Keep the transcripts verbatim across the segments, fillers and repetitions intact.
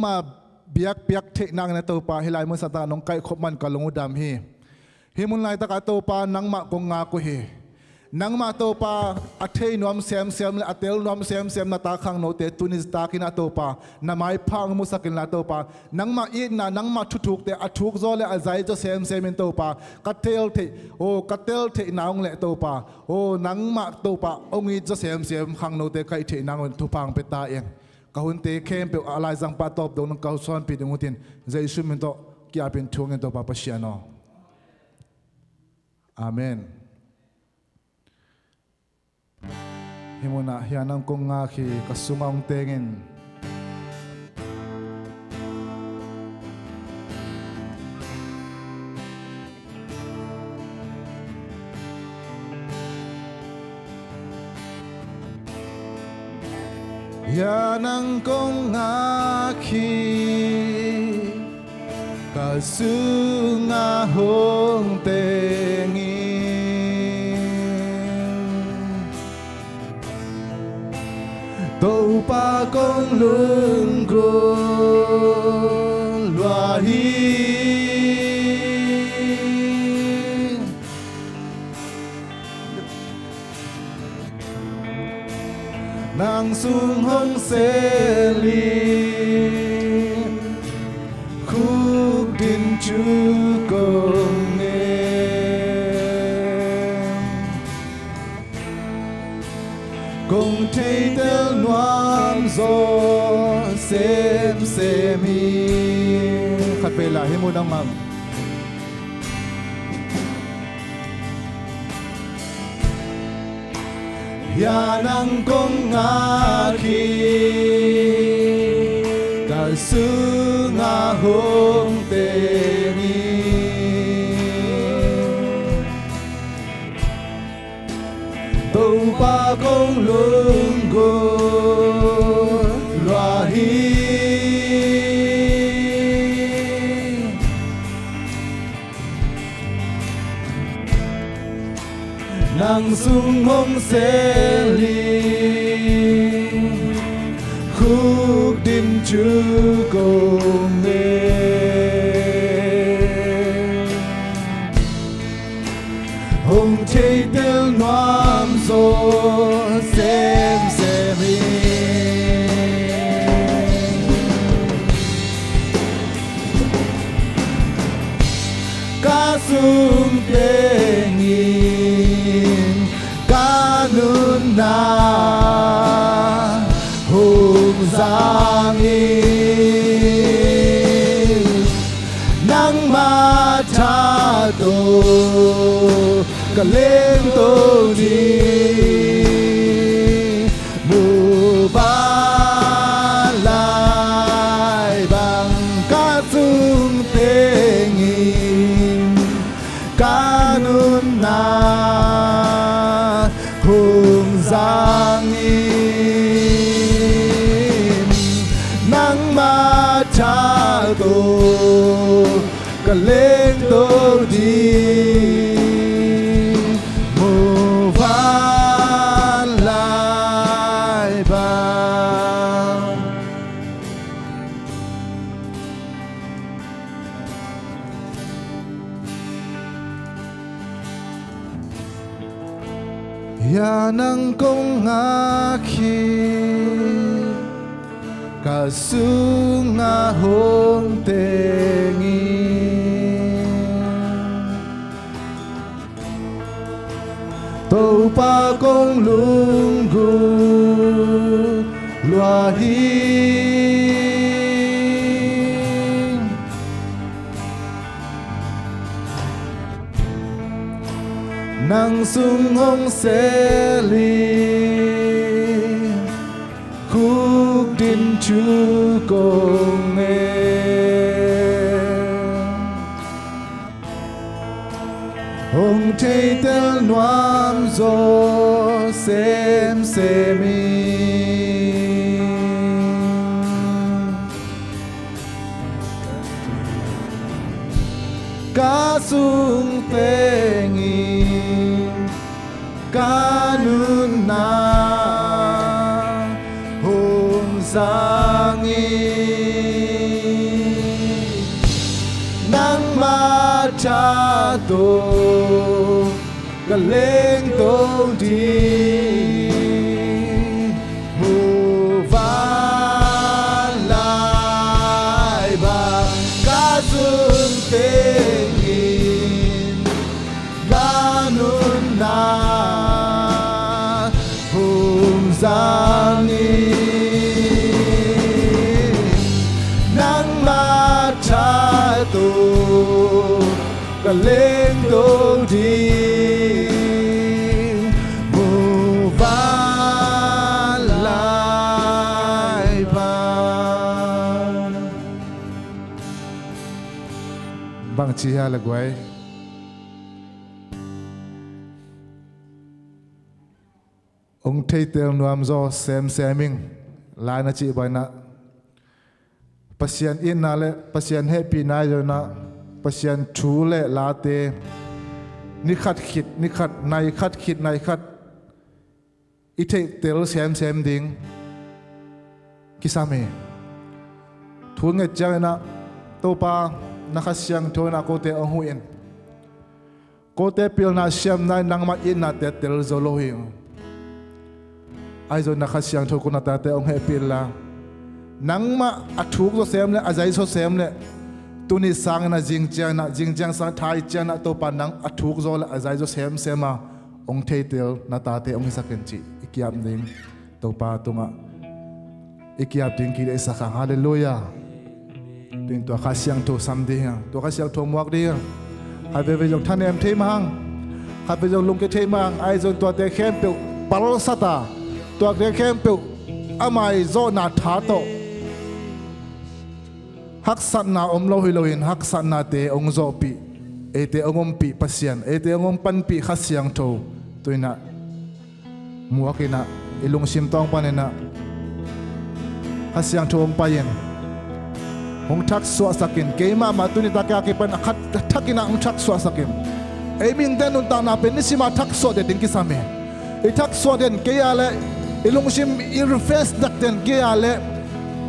nangmah biakpiak theih nangin ah Topa, hih lai mun sangtakah nong kaihkhop man ka lung uh dam hi. Hih mun laitakah Topa, nangmah kong ngak uh hi. Nangmah Topa, a thei nuam semsem le a tel nuam semsem na ta khangnote tuni takin ah Topa, na maipha hong musak inla Topa, nangmah itna, nangmah thuthukte a thukzaw le a zaizaw semsem in Topa, ka tel theih, oh, ka tel theih nang le Topa, oh, nangmah Topa hong itzaw semsem khangnote kaih theih nang un thupha hong pia ta in. Ka hunte khempeuh a laizangpa tawp dong nang ka hong sawnpih ding uh tin, Jesu min tawh ki-apin thu hong ngen Topa Pasian aw. Amen. Hih munah hih a nang kong ngak hi, ka sungah hong tengin. Hih a nang kong ngak hi, ka sungah hong tengin. Topa kong lunggulh lua hi. Nang sung hong sel in, khukdin thu kong ngen. Kong theitel nuam zaw semsem hi. Khat vei la, hih mun ah ngak. Hih a nang kong ngak hi, ka sungah hong tengin. Topa kong lunggulh lua hi. Nang sung hong sel in, khukdin thu kong ngen. Hong theitel nuam zaw semsem hi. Ka sung tengin ka nunna hong zang in, nangmah tha tawh ka lengto ding. Muvanlai bang ka sung tengin ka nunna hong zang in, nangmah tha tawh ka lengto ding. Muvanlai bang. Hih a nang kong ngak hi, ka sungah hong tengin. Topa kong lunggulh lua hi. Nang sung hong sel in, khukdin thu kong ngen. Hong theitel nuam zaw semsem hi. Ka sung tengin ka nunna hong zang in. Tha tawh ka lengto ding, muvanlai bang ka zun tengin, ka nunna hong zangin, nangmah tha tawh ka lengto ding, muvanlai bang. Bangci hia le guai? Hong theitel nuam zaw semsem ing. Lai na cih bangin ah, Pasian itna le Pasian hehpihna ahi zongin ah, Pasian thu le late ni khat khit ni khat, nai khat khit nai khat i theihtel semsem ding kisam hi. Thu nget ciangin ah, Topa, na Kha Siangtho in ah kote hong huh in. Kote pilna siamna in nangmah itnate tel zo lo hi. Ahi zongin na Kha Siangtho ko na tate hong hehpih inla, nangmah a thuk zawsem le a zai zawsem le tuni sangin ah zing ciangin ah, zing ciang sang thai ciangin ah, Topa, nang a thuk zaw le a zai zaw semsem a hong theitel na tate hong hisak in cih i ki-ap ding. Topa tungah i ki-ap ding kideihsak hang. Halleluiah. Tuni in tua Kha Siangtho sam ding hi hang. Tua Kha Siangtho muak ding hi hang. Khat veivei zong thanem thei mah hang. Khat veivei zong lungke thei mah hang. Ahi zongin tuate khempeuh palsat a, tuate khempeuh a maizawhna tha tawh haksatna om lo hi loin, haksatnate hong zawhpih, eite hong ompih Pasian, eite hong hong panpih Kha Siangtho tuni in ah muak in ah, i lungsim tawng panin ah Kha Siangtho hong pai in, hong thaksuahsak in. Keimah mah tuni tak a kipan a khat thakin ah hong thaksuahsak in. Ei mihingte nuntakna pen nisim a thaksuah den ding kisam hi. I thaksuah den kei a leh, i lungsim i refresh sak den kei a leh,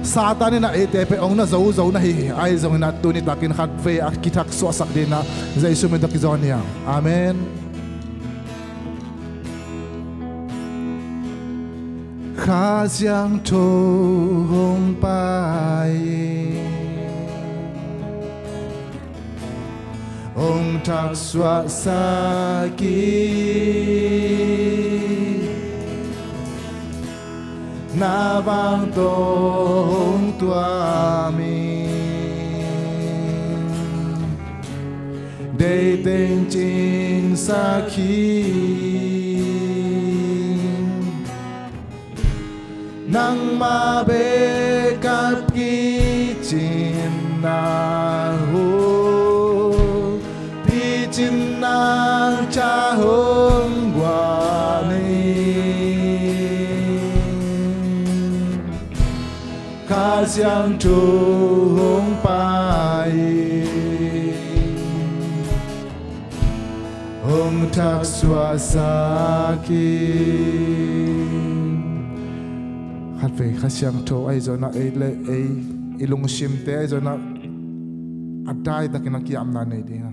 Satan in ah eite pen hong na zozo na hi hi. Ahi zongin ah tuni takin khat vei a kithaksuahsak dingin ah Jesu min tawh kizawn hi hang. Amen. Kha Siangtho hong pai in, hong thaksuahsak in, na vang tawh hong tuam in, deih teng cingsak hi. Nangmah bek a picinna uh, picinna tha hong guan in, Kha Siangtho hong pai in, hong thaksuahsak in. Khat vei Kha Siangtho ahi zongin ah ei le ei, i lungsimte ahi zongin ah a daitakin a ki-apna nei ding a,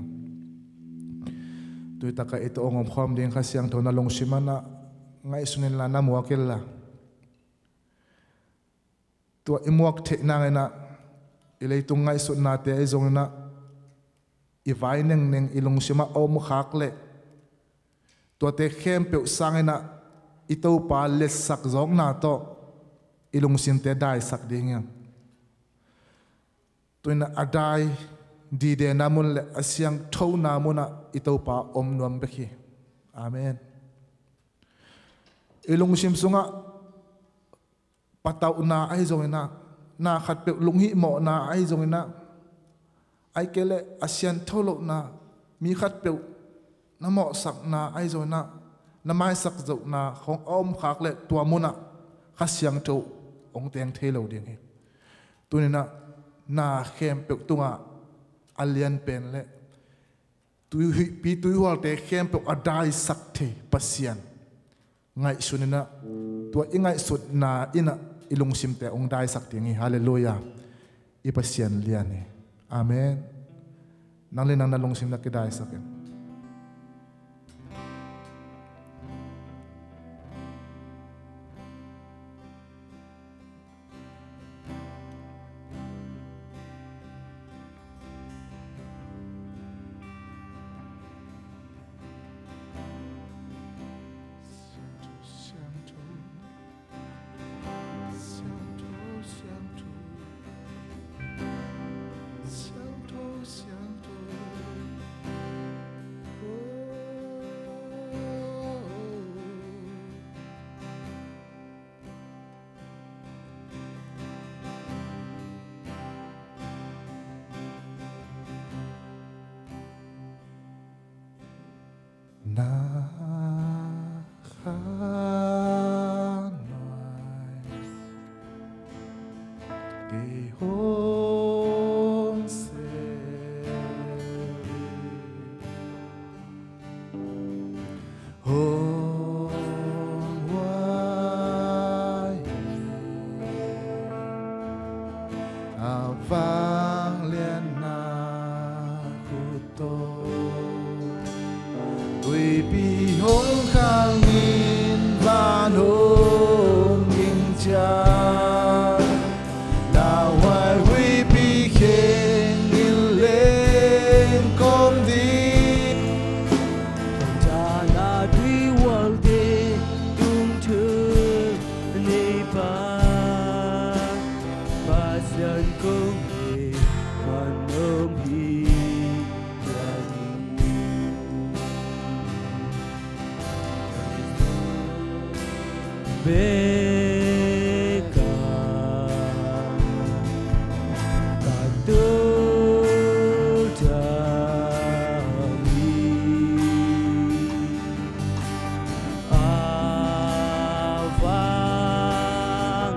tuni tak a i tawh hong omkhawm ding Kha Siangtho na lungsim ah na ngaihsun inla, na muak inla. Tua i muak theih nangin ah, i leitung ngaihsutnate ahi zongin ah, i vai nengneng i lungsim ah a om khak leh, tuate khempeuh sangin ah i Topa letsak zawkna tawh i lungsimte daisak ding hi hang. Tuni in ah a dai didena mun le a siangthona munah i Topa om nuam bek hi. Amen. I lungsim sungah patauhna ahi zongin ah, na khatpeuh lunghihmawhna ahi zongin ah, ahih kei leh a siangtho lohna, mi khatpeuh na mawhsakna ahi zongin ah, na maisak zohna hong a om khak leh tua munah Kha Siangtho hong teng thei lo ding hi. Tuni in ah na khempeuh tungah a lianpen le tuihuihpi tuihualte khempeuh a daisak thei Pasian ngaihsun in ah, tua i ngaihsutna in ah i lungsimte hong daisak ding hi. Halleluiah. I Pasian lian hi. Amen. Nang le nang na lungsim na kidaisak in. Na khan mai kei hong sel hong huai a vangliatna khut tawh. Tuipi hong khang in van hong ging ciang, lauhuai huipi kheng in leng kawm ding. Dana tuihualte tung thu nei pa, Pasian kong nei man om hi. Beka ka tul dam hi. A vang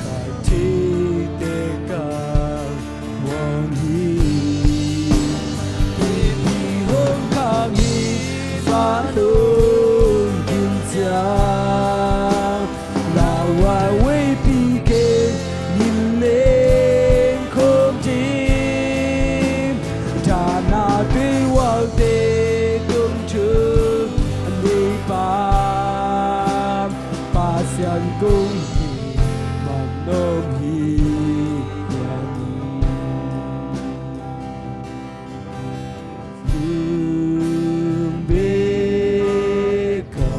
ka thite ka muang hi. Tuipi hong khang hi, van hong ging ciang, lauhuai huipi kheng in leng kawm ding. Dana tuihualte tung thu nei pa, Pasian kong nei man om hi. Tung beka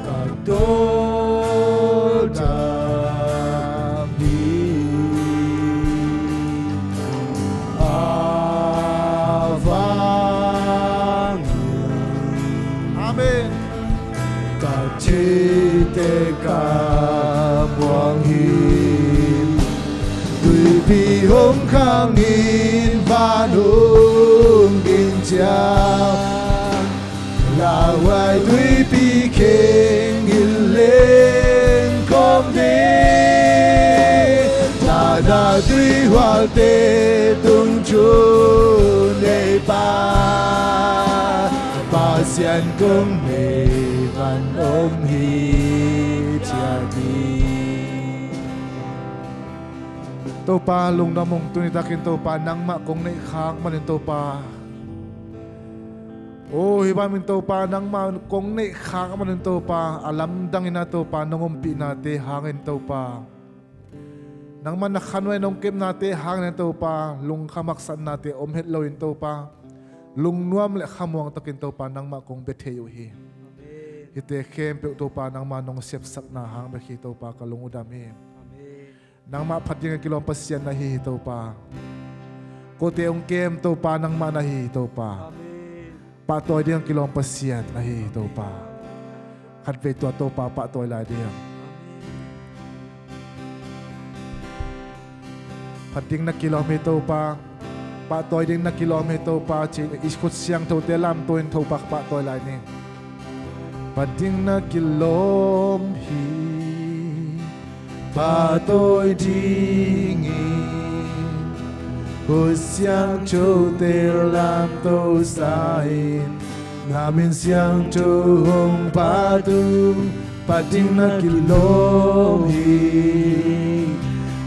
ka tul dam hi. A vang. Amen. Ka thite ka muang hi. Tuipi hong khang in van hong ging ciang, lauhuai tuipi kheng in leng kawm ding. Dana tuihualte tung thu nei pa, Pasian kong nei man om hi, ci-in. Topa lungdam ung, tuni takin Topa nangmah kong neih khak manin Topa. O, hih banin Topa nangmah kong neih khak manin Topa, a lamdangin ah Topa nong ompihnate hangin Topa, nangmah na khanuai nong kepnate hangin Topa, lungkham haksatnate om het loin Topa, lungnuam le khamuang takin Topa nangmah kong bia thei uh hi. Amen. Hihte khempeuh Topa nangmah nong sepsakna hang bek hi Topa, ka lung uh dam hi. Amen. Nangmah phat dingin kilawm Pasian na hi hi Topa. Kote hong kem Topa nangmah na hi hi Topa. Amen. Pahtawi dingin kilawm Pasian na hi hi Topa. Khatvei tua Topa pahtawi lai ding. Phat ding na kilawm hi Topa. Pahtawi ding na kilawm hi Topa, ci-in i khut siangthote lamto in Topa pahtawi lai ni. Phat ding na kilawm hi. Pahtawi dingin khut siangthote lamto sa in, na min siangtho hong phat ung. Phat ding na kilawm hi.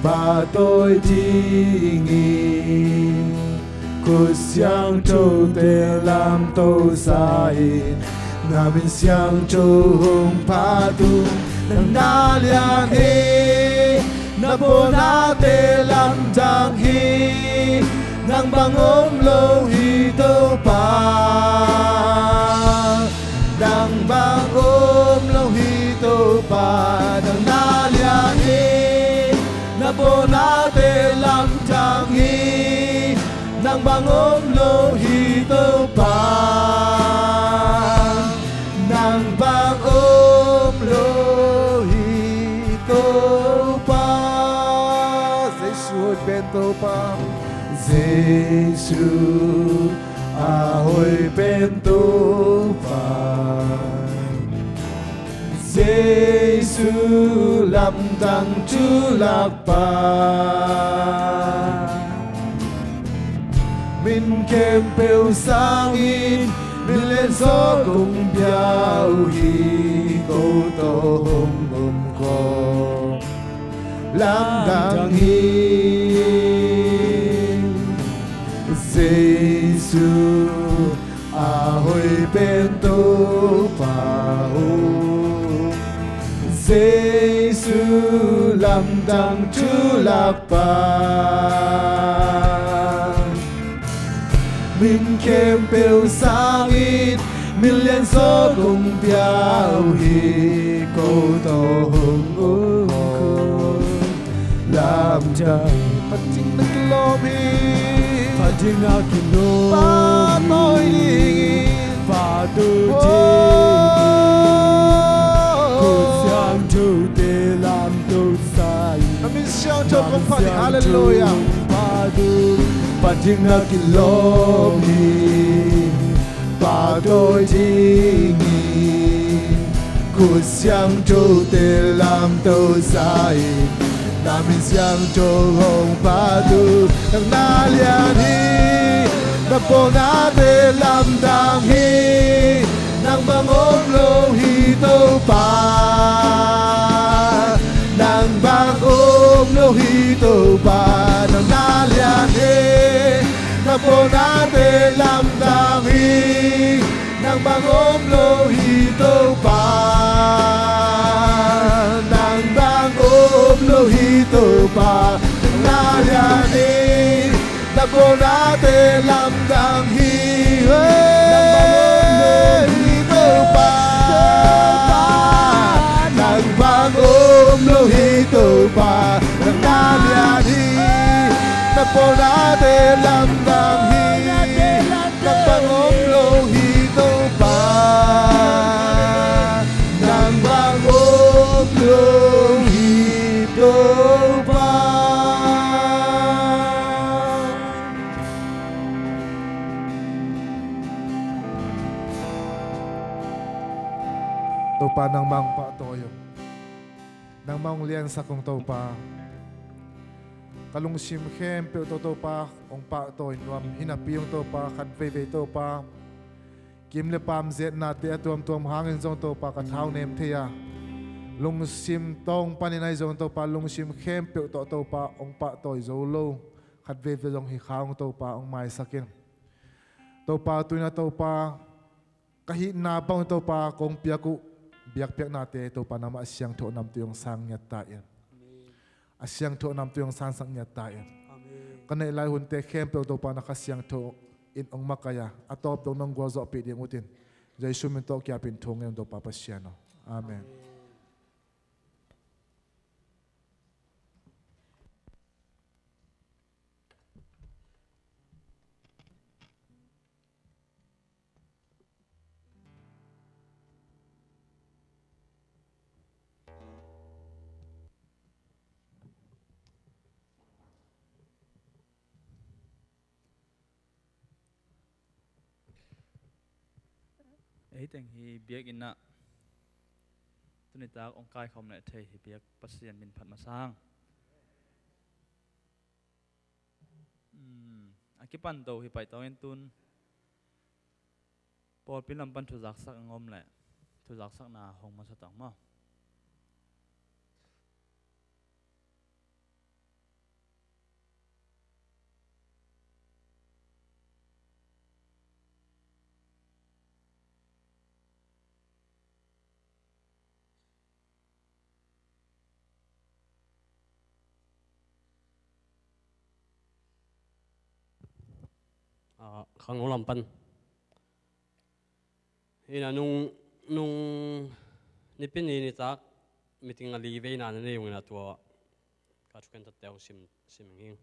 pahtawi dingin, khut siangthote lamto sa-in, na min siangtho hong phat un. Nang na lian hi, na pawnate lamdang hi, nang bang om lo hi Topa. Nang bang om lo hi Topa, nang na lian hi, na pawnate lamdang hi, nang bang om lo hi Topa, nang bang om lo hi Topa. Jesu hoih pen Topa, Jesu a hoih pen Topa, Jesu lamdang thulak pa. Min khempeuh sangin min lianzaw kong pia uh hi, ko tawh hong om khawm lamdang hi. Jesu a hoih pen Topa aw, Jesu lamdang thulak pa. Min khempeuh sangin min lianzaw kong pia uh hi, ko tawh hong om khawm lamdang. Phat ding na kilawm hi. Phat ding na kilawm. Pahtawi dingin. Pahtawi dingin. Oh. Khut siangthote lamto sa-in. Na min siangtho kong phat hi. Hallelujah. Phat ding na kilawm hi. Pahtawi dingin, khut siangthote lamto sa-in, na min siangtho hong phat un. Nang na lian hi, na pawnate lamdang hi, nang bang om lo hi Topa. Nang bang om lo hi Topa, nang na lian hi, na pawnate lamdang hi, nang bang om lo hi Topa. Nang bang om lo hi Topa, nang na lian hi, na pawnate lamdang hi. Nang bang om lo hi Topa. Nang bang om lo hi Topa, nang na lian hi, na pawnate lamdang hi. Nang bang om lo hi Topa. Nang bang om lo hi Topa. Topa nangmah hong pahtawi ung. Nangmah hong liansak ung Topa. Ka lungsim khempeuh tawh Topa hong pahtawi nuam hi napi ung Topa, khat veivei Topa kim le paam zetnate a tuamtuam hangin zong Topa ka thau nem thei a, lungsim tawng panin ahi zong Topa, lungsim khempeuh tawh Topa hong pahtawi zo lo khat veivei zong hi kha ung Topa, hong maisak in. Topa, tu-in ah Topa, ka hihna bang Topa kong piak uh biakpiaknate Topa nangmah a siangtho namtui hong sang ngiat ta in. Amen. A siangtho namtui hong sangsak ngiat ta in. Amen. Ka neih lai hunte khempeuh Topa na Kha Siangtho in hong makaih a, a tawp dong nong gualzawhpih ding utin Jesu min tawh kiapin thu ngen Topa Pasian aw. Amen. Amen. Ei teng hi biakinn ah tuni tak hong kaikhawm leh thei hi biak Pasian min phat masa hang. Hmm, a kipan to hi pai tawh in tun pawlpi lam pan thuzaksak a ngom leh thuzaksakna hong masa tawh maw. Ah, khangno lam pan. Ina nung, nung nipi ni nitak meeting a li veina na nei ung ina tua ka thuken tate ung sim, sim ing hing.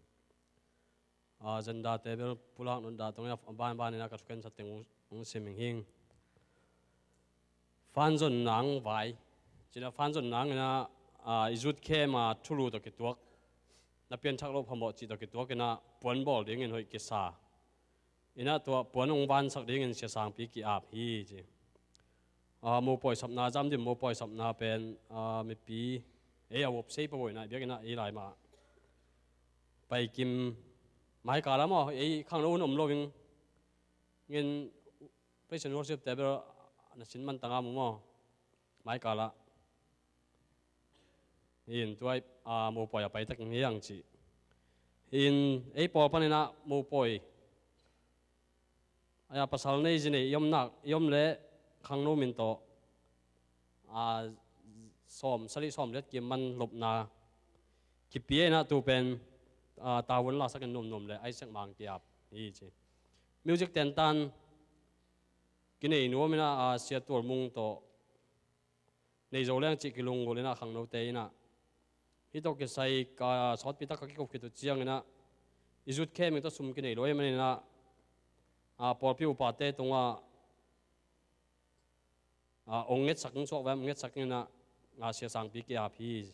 Ah, zendate bel pulak nundah tong ina a ban ban ina ka thuken tate ung, ung sim ing hing. Fan zon nang vai. Cina fan zon nang ina, ah, i zut khem a thulu tawh kituak. Na pianthak lo phamawh cih tawh kituak ina puan bawl dingin hoih kisa. Ina tua puan hong vansak dingin sia sangpi ki-ap hi ci. Ah, mopawi sapna, zam dim mopawi sapna pen, ah, mipi, ei a vop sei pawina biak ina ei lai mah. Paikim, mai kala maw, ei khangno hun om lo ing. Ngin praise and worship te bel na sin man tanga mu maw. Mai kala. In tuai, ah, mopawi a paitak ing hiang ci. In ei pawl pan ina mopawi. Aya pasal nei zi nei i om nak, i om le khangno min tawh, ah, sawm, sali sawm liat kim man lopna kipia ina tu pen, ah, tawun lasak in nuamnuam le Isaac Mang ki-ap hi ci. Music tentan kinei nuam ina, ah, Sia Tual Mung tawh nei zo leng cih kilunggulh ina khangnote ina. Hih tawh kisai ka sawtpi tak ka kikup khit uh ciang ina i zut khem ing tawh sum kinei lua ahih man ina, ah, pawlpi upate tungah, ah, ong ngetsak ing suak vem ngetsak ing ina, ah, sia sangpi ki-ap hi.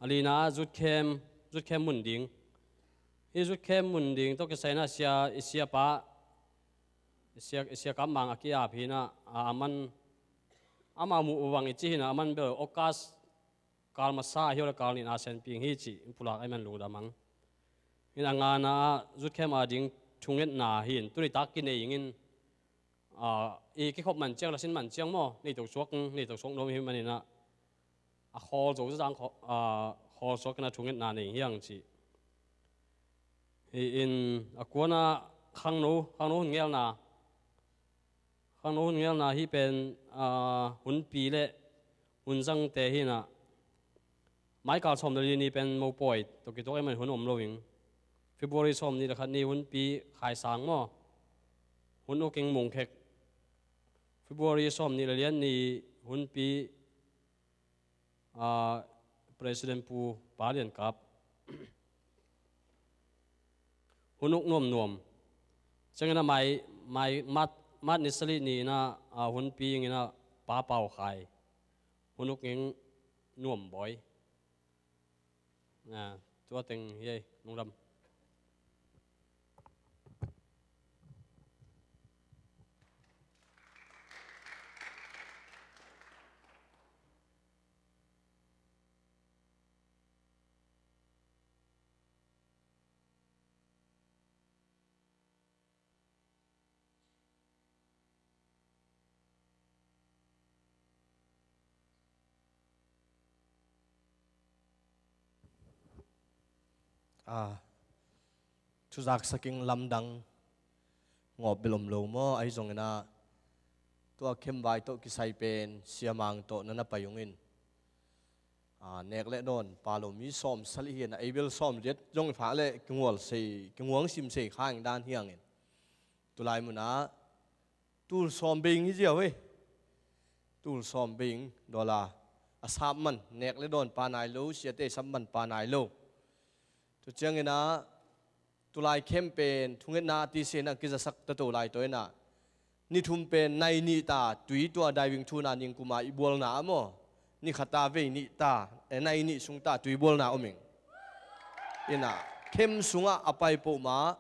A lina zut khem, zut khem mun ding. Hih zut khem mun ding tawh kisai ina sia, i siapa, i sia, i sia Kap Mang a ki-ap hi ina, a, a man, ama muh uh vang i ci hi ina, a man bel August kal masa a hi uh le kal nihna senpi ing hi ci, in pulak ahih man lungdam ang. In a ngana ah zut khem a ding thungetna hi in, tuni tak kinei ing in, ah, i kikhop man ciang, la sin man ciang maw, nei to suak, nei to suak nuam hi man ina, a khawl zo zazang khaw-, ah, khawl suak ina thungetna nei hiang ci. Hi in a kuana khangno, khangno hun ngelna. Khangno hun ngelna hi pen, ah, hunpi le hun zangte hi ina. Maikal sawm le li ni pen mopawi tawh kituak ahih man hun om lo ing. February sawm nih le khat ni hunpi Khai Sang maw. Hun uk ing Mung Khek. February sawm nih le lian ni hunpi, ah, President Pu Pa Lian Kap. Hun uk nuamnuam. Ciang ina mai, mai mat, mat ni sali ni ina, ah, hunpi ing ina Pa Pau Khai. Hun uk ing Nuam Bawi. Ah, tua teng hi ei, lungdam. Ah, thuzak saking lamdang ngawp bel om lo maw, ahi zong ina tua khem vai tawh kisai pen Sia Mang tawh na na pai ung in. Ah, nek le dawn pa lo mi sawm sali hi ina, ei bel sawm liat zong i phak le kingual sei, kinguang sim sei kha ing dan hiang in. Tulai mun ah tul sawm bei ing hi ziau ei. Tul sawm bei ing dollar. A sap man, nek le dawn pa nai lo, siate sap man pa nai lo. Tu ciang ina tulai khem pen thungetna a ti se ina kizasak ta to lai tawh ina. Ni thum pen nai nih ta, tui tua diving thuna ningkuma i bualna a maw. Ni khat a vei nih ta, eh, nai nih sung ta tui bualna om ing. Ina, khem sungah a pai peuhmah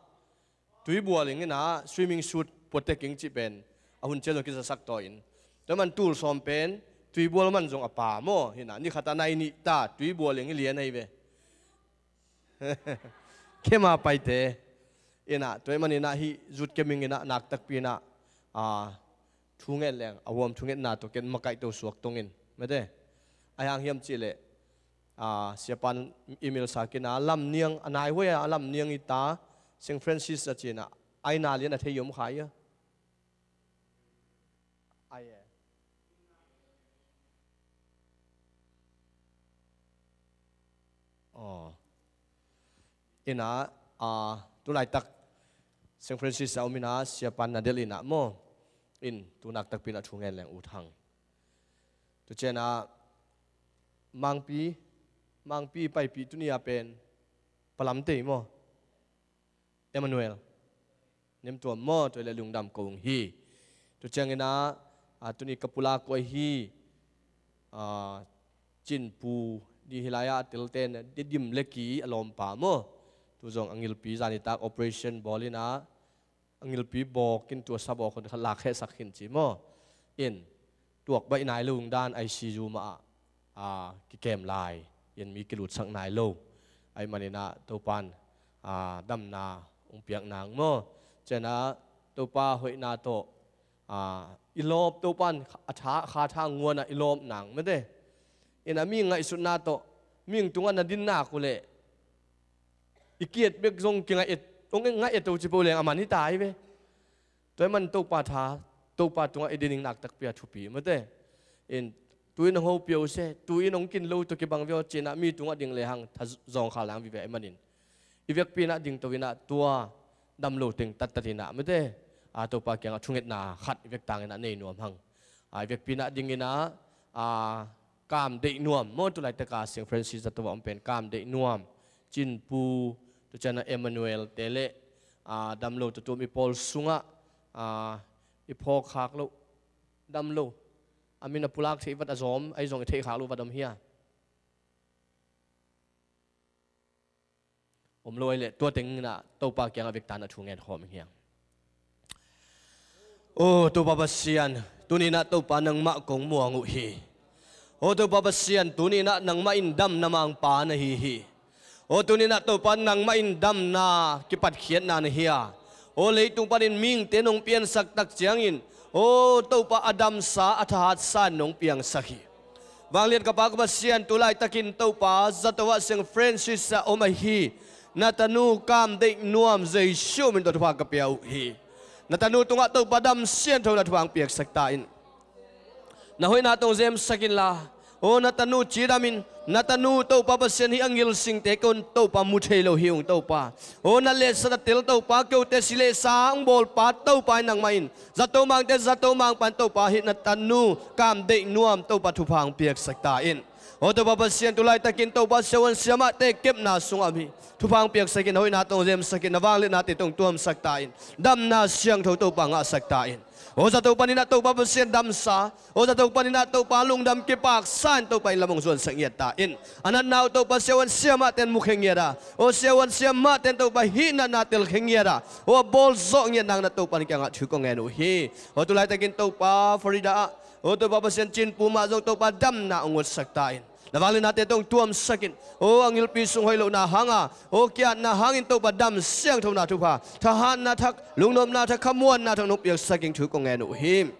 tui bual ing ina, swimming suit puatek ing cih pen a hun ciang zong kizasak tawh in. Tua man tul sawm pen tui bual man zong a pa maw, hi ina, ni khat a nai nih ta tui bual ing i lian ahi ve. Khem a paite. Ina, tua ahih man ina hih zut khem ing ina nak takpi ina, ah, thunget leng, a huam thungetna tawh ken makaih to suak tong in. Mate, a hiang hiam cih leh, ah, siapan email sa kina, lam niang, a nai huai a lam niang i ta, Saint Francis a ci ina, ai na lian a thei i om kha ia. Ai e. Aw. Ina, ah, tu laitak Saint Francis a om in ah, siapa na delh in ah maw, in tu nak takpi in ah thu ngen leng ut hang. Tua ciang ah Mangpi, Mangpi paipih tuni a pen Palamtei maw, Emmanuel, Nemtuam maw, tua leh lungdam ko ung hi. Tua ciangin ah, a, tuni ka pulak uh ahi, a, Cinpu, di hi lai-ah a telte na Didim le Ki a lawmpa maw. Tu zong a ngilpi zanitak operation bawl in ah, a ngilpi bawk in tua sa bawk hun khat lak khehsak khin ci maw. In tuak baih nai lo ung dan I C U mah ah, a, kikem lai. In mi kilutsak nai lo. Ahih manin ah Topa'n, a, damna hong piak nang maw. Ciang ah Topa hoihna tawh, a, i lawp Topa'n a tha, kha tha nguan ah i lawp nang mate. In ah mi ngaihsutna tawh, mi tungah na din nak uh leh i kiat bek zong kingaih et, hong ngaih et to ci peuh leng a man hi ta hi ve. Tua ahih manin Topa tha, Topa tungah i din nak takpi a thupi mate. In tu-in hong hopih uh se, tu-in hong kin lo tawh kibang viau ci-in ah mi tungah ding lehang tha zawngkhal nang vive ahih manin, i vekpi in ah dingto in ah tua dam lo teng tattat in ah mate, a, Topa kiangah thungetna khat i vek tang in ah nei nuam hang. A, i vekpi in ah ding in ah, a, Kam Deih Nuam maw, tu laitak a Saint Francis zato ah om pen Kam Deih Nuam, Cinpu, tua ciang ah Emmanuel te le, a, dam lo tuamtuam i pawl sungah, a, i phawk khak loh, dam lo, a min a pulak theih vat a zawm, ahi zong i theih khak loh vat om hia? Om lo ahih leh tua teng in ah Topa kiangah vekpi in ah thu ngen khawm ing hiang. O Topa Pasian, tuni in ah Topa nangmah kong muang uh hi. O Topa Pasian, tuni in ah nangmah in damna mangpa na hi hi. O tuni in ah Topa nangmah in damna kipatkhiatna na hi a, o leitung panin mihingte nong piansak tak ciangin, o Topa a damsa a thahatsa nong piangsak hi. Vanglian ka Pa ka Pasian, tu laitakin Topa zato ah Saint Francis a om ahi na tanu Kam Deih Nuam Jesu min tawh thupha ka pia uh hi. Na tanu tungah Topa dam siangtho na thupha hong piaksak ta in. Na hoihna tawh hong zemsak inla, o na tanu cidam in, na tanu Topa Pasian hih a ngilsingte kei un Topa mu thei lo hi ung Topa. O na letsat a tel Topa, kote si le sa hong bawlpa Topa in nangmah in, zato mangte zato mangpa in Topa hih na tanu Kam Deih Nuam Topa thupha hong piaksak ta in. O Topa Pasian, tu laitakin Topa siavuan siamahte kepna sungah om hi. Thupha hong piaksak in, hoihna tawh hong zemsak in, na vangliatnate tawh hong tuamsak ta in. Damna siangtho Topa ngahsak ta in. O zato panin ah Topa Pasian damsa, o zato panin ah Topa lungdam kipaksa in Topa in lam hong zuansak ngiat ta in. A natna uh Topa siavuan siamahte in mukhia ngiat a, o siavuan siamahte in Topa hih natna telkhia ngiat a, o a bawl zawh ngiat nang na Topa in kiangah thu kong ngen uh hi. O tu laitakin Topa Florida ah, o Topa Pasian, Cinpu mah zong Topa damna hong utsak ta in. Na vangliatnate tawh hong tuamsak in. O a ngilpi sung hoih lohna hanga, o ki-atna hangin Topa dam siangthona thupha, thahatna thak, lungnopna thak, khamuanna thak nong piaksak in thu kong ngen uh hi.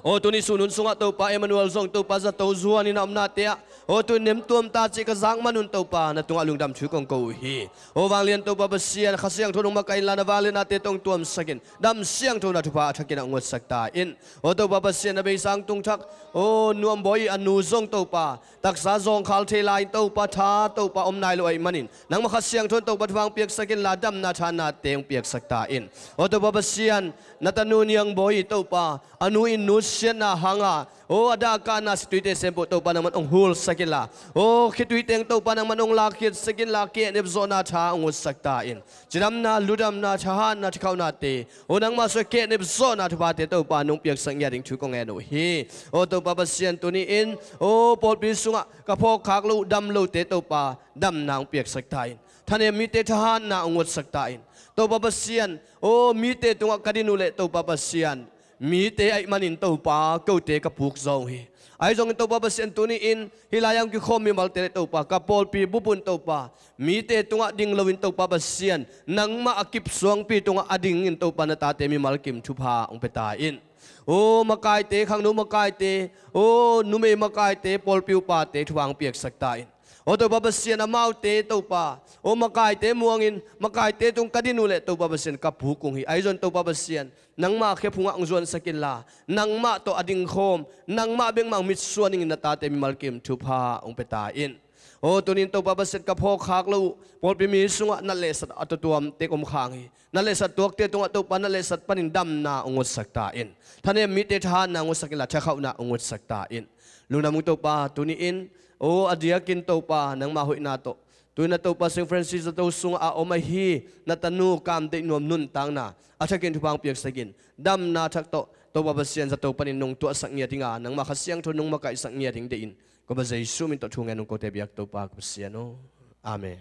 O tuni sun hun sungah Topa Emmanuel zong Topa zato zuan in a omnate ah, o tu-in nemtuam ta cih ka zak man un Topa na tungah lungdam thu kong ko uh hi. O vanglian Topa Pasian, Kha Siangtho nong makaih inla na vangliatnate tawh hong tuamsak in, dam siangthona thupha a thakin ah hong utsak ta in. O Topa Pasian, na beisa hong tung thak, o Nuam Bawi a nu zong Topa taksa zawngkhal thei lai in Topa tha Topa om nai lo ahih manin, nangmah Kha Siangtho in Topa thupha hong piaksak inla damna thahatnate hong piaksak ta in. O Topa Pasian, na tanu Niang Bawi Topa a nu in nusiatna hanga, o a dah kahna situite sempoh Topa nangman hong hulsak inla, o khitui teng Topa nangman hong lakkhiatsak inla, kehnep zawhna tha hong utsak ta in. Cidamna, ludamna, thahatna, thakhauhnate, o nangmah suah kehnep zawhna thuphate Topa nong piaksak ngiat ding thu kong ngen uh hi. O Topa Pasian, tuni in, o pawlpi sungah ka phawk khak loh dam lote Topa damna hong piaksak ta in. Thanem mite thahatna hong utsak ta in. Topa Pasian, o mite tungah ka din uh leh Topa Pasian, mite ahih manin Topa kote ka puk zaw uh hi. Ahi zongin Topa Pasian, tuni in hih lai-ah hong kikhawm mimalte le Topa, ka pawlpi bup un Topa, mite tungah ding loin Topa Pasian, nangmah a kipsuangpi tungah a dingin Topa na tate mimal kim thupha hong pia ta in. O makaite, khangno makaite, o numei makaite, pawlpi upate thupha hong piaksak ta in. O Topa Pasian, amaute Topa, o makaite muangin, makaite tung ka din uh leh Topa Pasian ka puk ung hi. Ahi zongin Topa Pasian, nangmah khephungah hong zuansak inla, nangmah tawh a dingkhawm, nangmah bekmah hong mitsuan dingin na tate mimal kim thupha hong pia ta in. Aw, tuni-in Topa Pasian, ka phawk khak loh uh pawlpi mi sungah na lehsat a tuamtuam tek om khang hi. Na lehsat tuakte tungah Topa, na lehsat panin damna hong utsak ta in. Thanem mite thahatna hong utsak inla, thakhauhna hong utsak ta in. Lungdam ung Topa, tuni-in, aw, a diakin Topa, nangmah hoihna tawh, tu-in ah Topa, Saint Francis zato sungah a om ahi na tanu Kam Deih Nuam nuntakna a thakin thupha hong piaksak in. Damna thak tawh Topa Pasian, zato panin nong tuahsak ngiat ding a, nangmah Kha Siangtho nong makaihsak ngiat ding deih in, Topa Jesu min tawh thu ngen ung, kote biak Topa ka Pasian aw. Amen.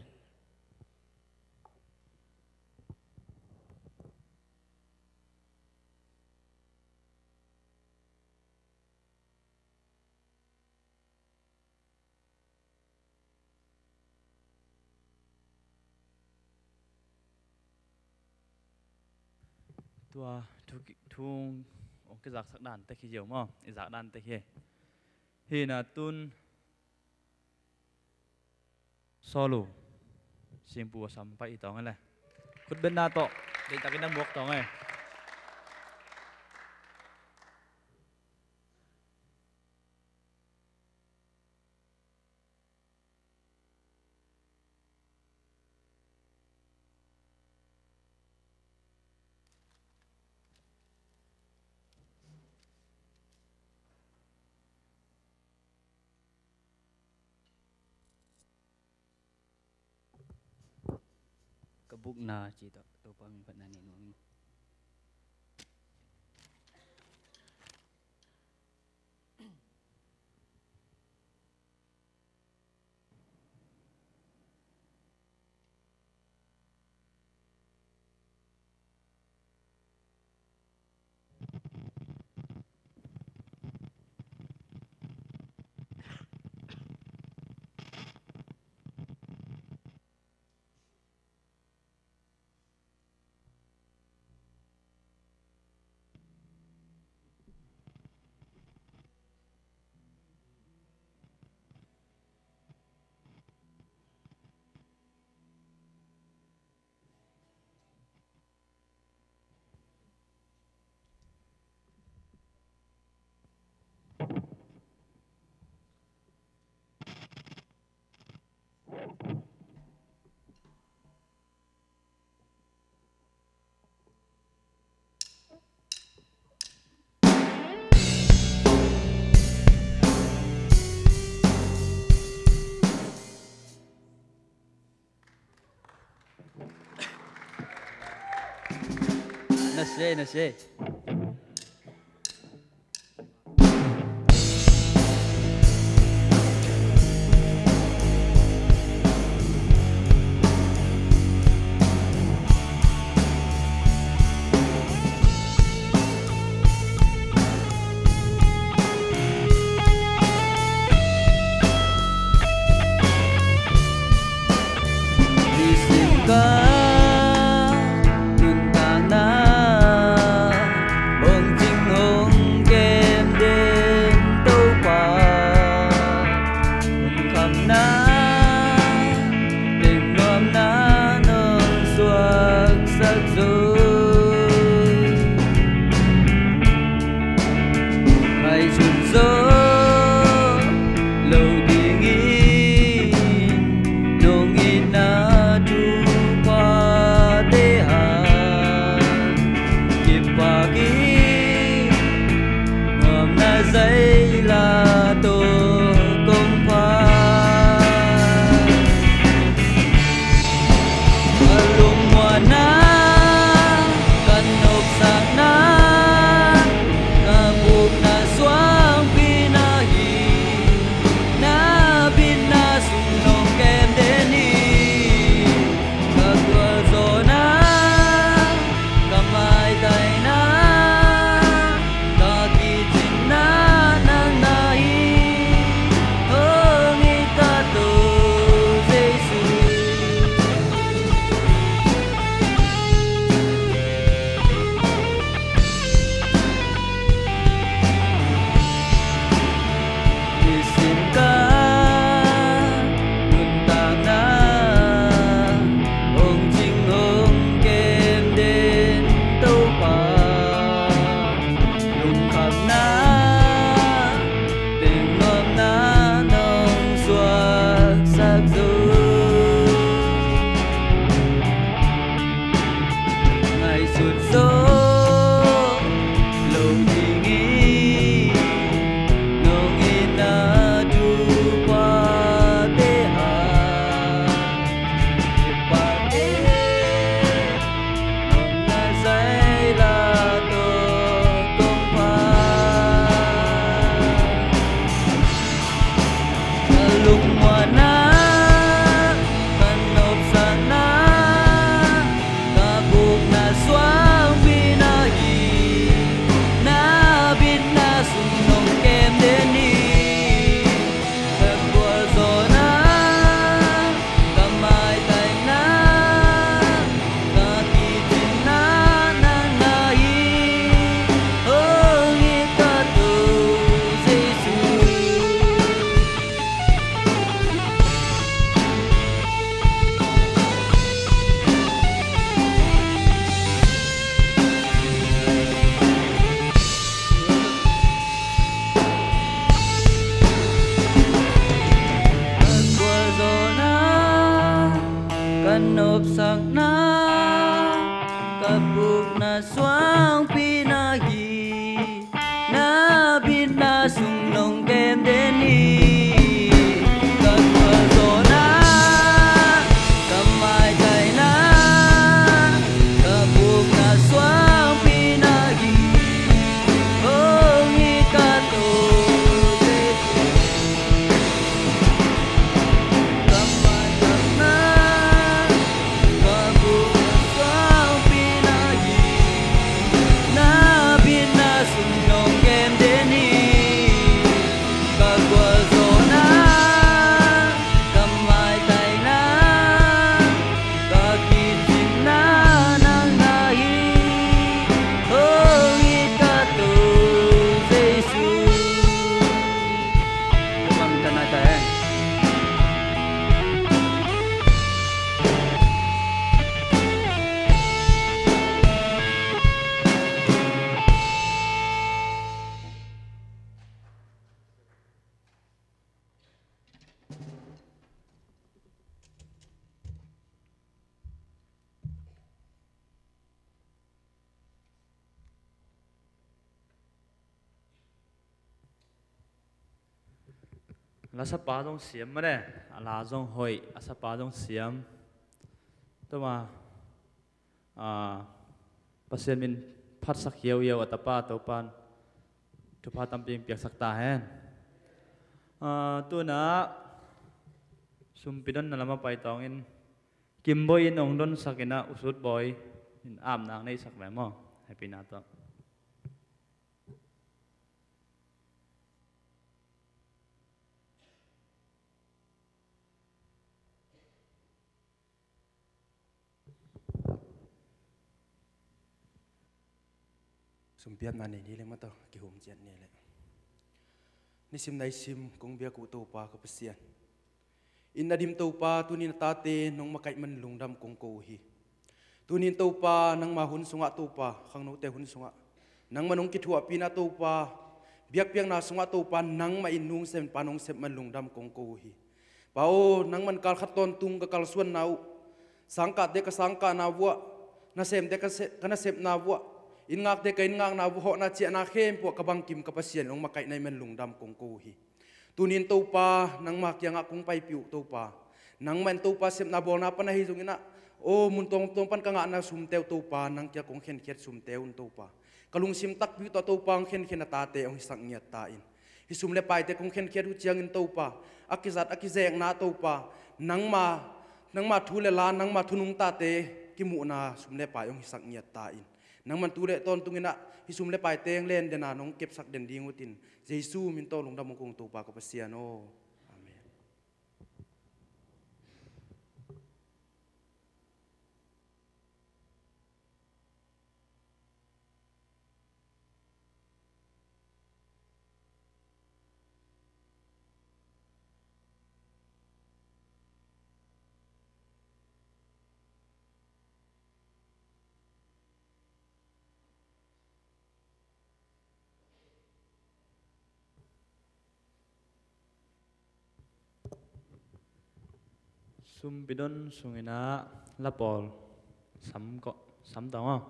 Tua thu ki-, thu hong kizaksak dan tek hi ziau maw, i zak dan tek hi. Hi na tun Sawl uh, singpu a sam paih i tawng e le. Khutbetna tawh deihtakin na muak tawng e. Ka bukna ci tawh Topa min phatna nei nuam ing. Na sei, na sei. Lungmuanna, ka nopsakna, ka bukna suangpi na hi. Na bitna sung nong kem den hi. Ka gualzawhna, ka maitaina, ka kicingna nang na hi. Hong it ka Topa Jesu. Ka gualzawhna, ka nopsakna, ka bukna suangpi na hi. Na bitna sung nong kem den hi. Ka gualzawhna, ka maitaina, ka bukna suangpi na hi. Hong it ka Topa Jesu. Ka maitaina, ka bukna suangpi na hi. Na bitna sung nong kem den hi. Ka gualzawhna, ka maitaina, ka kicingna nang na hi. Hong it ka Topa Jesu. La sapa zong siam mah le, a la zong hoih, a sapa zong siam. Tuma, a, Pasian min phatsak hiauhiau a tapa Topan thupha tampi piaksak ta hen. A, tuna sumpi donna lam a pai tawngin Kim Bawi in hong donsak in ah, U Sut Bawi in apnak neihsak ve maw? Happy na tawh. Sumpiatna nei ni le maw, tawh kihum ciat ni le. Nisim naisim kong biak uh Topa ka Pasian, inn a dim Topa, tuni-in a tate nong makaih man lungdam kong ko uh hi. Tuni-in Topa, nangma hun sungah Topa, khangnote hun sungah nangman hong kithuahpihna Topa, biakpiakna sungah Topa, nangmah in nu hong sem, pa hong sep man lungdam kong ko uh hi. Pa aw, nangman kal khat tawntung ka kalsuanna uh, sangkahte ka sangkahna vuah, nasemte ka se-, ka nasepna vuah, inngakte ka inngakna vuah, hawhna ciahna khempeuh ah ka bangkim ka Pasian, hong makaihna ih man lungdam kong ko uh hi. Tuni-in Topa, nangma kiangah kong paipih uh Topa, nangmah in Topa sepna bawlna pan ahi zongin ah, aw, mun tuamtuam pan ka ngahna sumte uh Topa, nang kiang kong khenkhiat sumte un Topa, ka lungsim takpi tawh Topa hong khenkhen a tate hong hisak ngiat ta in. Hih sum le paite kong khenkhiat uh ciangin Topa, a kizat a kizekna Topa, nangma, nangma thu le la, nangma thu nungtate kimuhna sum le pai hong hisak ngiat ta in. Nangman tu le tawntungin ah hih sum le paite hong len den a nong kepsak den ding uh tin, Jesu min tawh lungdam hong ko ung Topa ka Pasian aw. Amen. Sumpi don sungin ah la pawl sam kawh, sam tawh maw?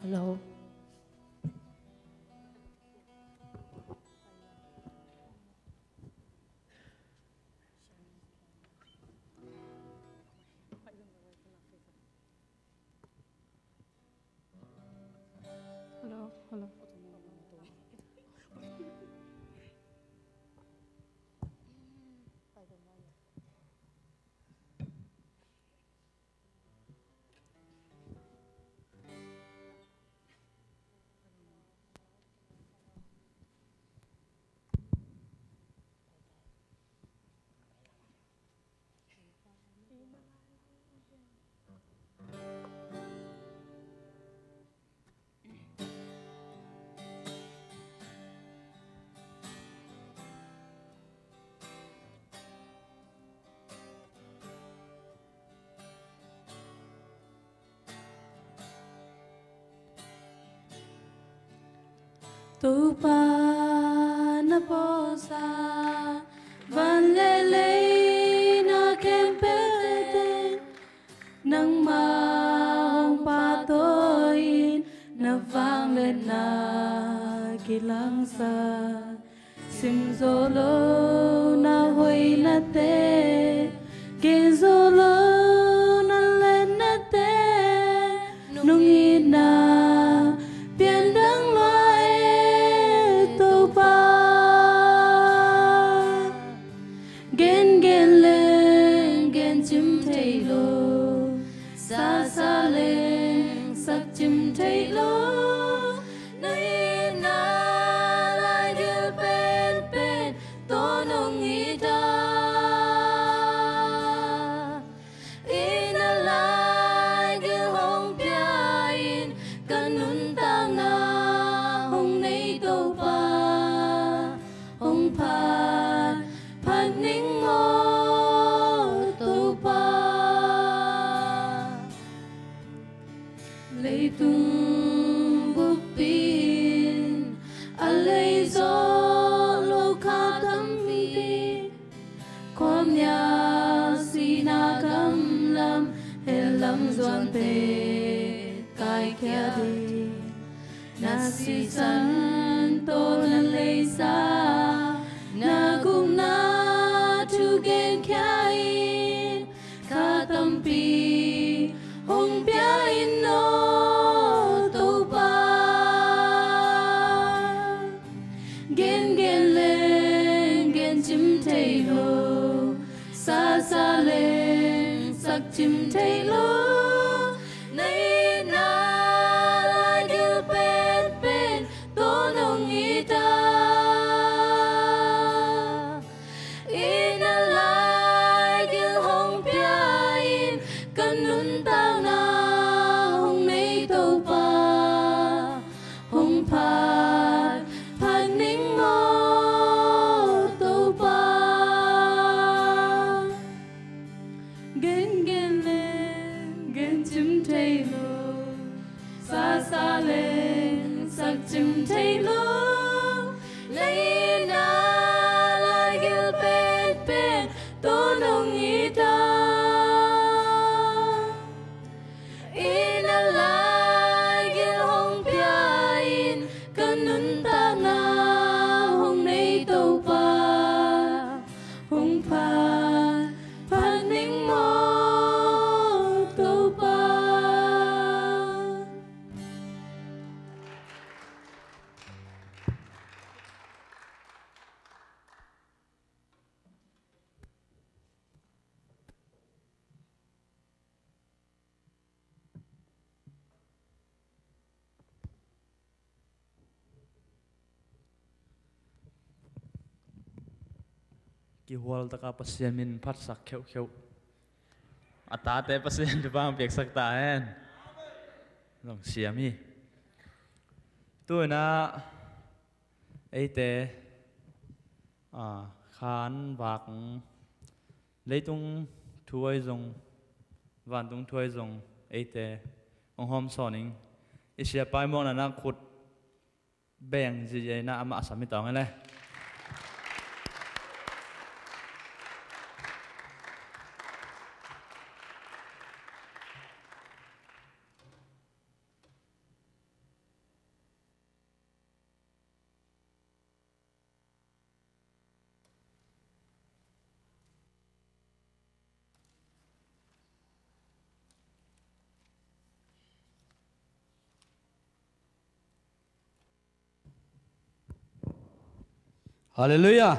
Hello. Hello, hello. Topa na pawlsa, van le lei na khempeuh teng, nangmah hong pahtawi-in na vangliatna kilangsak. Sim zo lo na hoihnate, gen zo lo na liatnate, nong itna piandang lua e Topa. Gengen leng gencim thei lo, sasa leng sakcim thei lo, na itna laigil penpen tawh nong it a, itna laigil hong pia-in ka nuntakna hong nei Topa, hong phat phat ning maw Topa. Leitung buppi in a lei zawh lo kha tampi, khuamial sihna gam lam, hell lam zuante kaikhia ding. Na sisan tawh na leisa, na gukna thu genkhia in, kha tampi hong pia in aw Topa. Gengen leng gencim thei lo, sasa leng sakcim thei lo, na itna laigil penpen tawh nong it a, itna laigil hong pia-in ka nuntakna hong nei Topa, hong phat phat ning maw Topa. Gengen leng gencim thei lo, sasa leng sakcim thei lo, na itna laigil penpen tawh nong it a, itna laigil hong pia-in ka nuntakna hong nei Topa, hong phat phat ning maw Topa. Kihual taka Pasian min phatsak kheuhkheuh. A tate Pasian thupha piaksak ta hen. Zong siam hi. Tu-in ah eite, a, khan vak, leitung thu ahi zong, vantung thu ahi zong, eite hong hawmsawn ing. I siapa i muakna-ah khut beng ziahziah in ah amah a sam hi tawng e le. Halleluiah.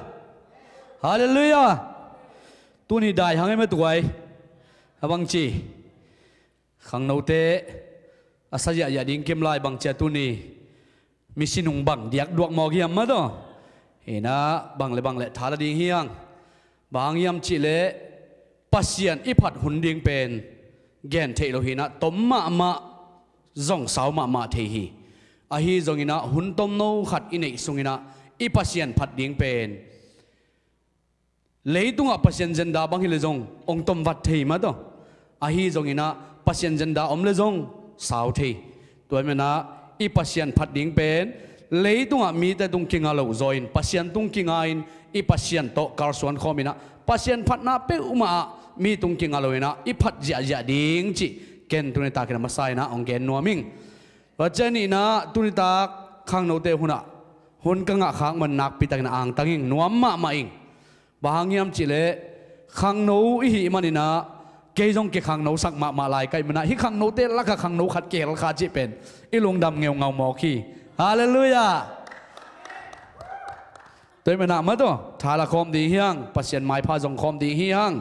Halleluiah. Tuni dai hang e matuai. A bangci khangnote a sa ziahziah ding kim lai bangcia tuni misi nung bang diak duak mawk hiam mataw. Hinah bang le bang le thala ding hiang. Bang hang hiam cihleh Pasian i phat hun ding pen gen theih lo hinah tom mahmah zong sau mahmah thei hi. Ahi zonginah hun tomno khat i neih sunginah i Pasian phat ding pen leitungah Pasian zenda bang hileh zong ong tomvat thei mataw. Ahi zonginah Pasian zenda om le zong sau thei. Tua menah i Pasian phat ding pen leitungah mite tung kinga lo zaw in Pasian tung kinga in i Pasian tawh kalsuan khawm inah Pasian phatna peuhmah ah mi tung kinga lo inah i phat ziahziah ding cih ken tuni takin a masa inah ong gen nuam ing. Tua ciang nihna tuni tak khangnote hunah hun ka ngah khak man nakpi takin a angtang ing, nuam mahmah ing. Bang hang hiam cihleh khangno i hih maninah kei zong kikhangnosak mahmah lai ka hih manah hih khangnote lakah khangno khat kihel kha cih pen i lungdam ngeungau mawk hi. Halleluiah. Tua hih manah mataw thala khawm ding hiang, Pasian maipha zong khawm ding hiang.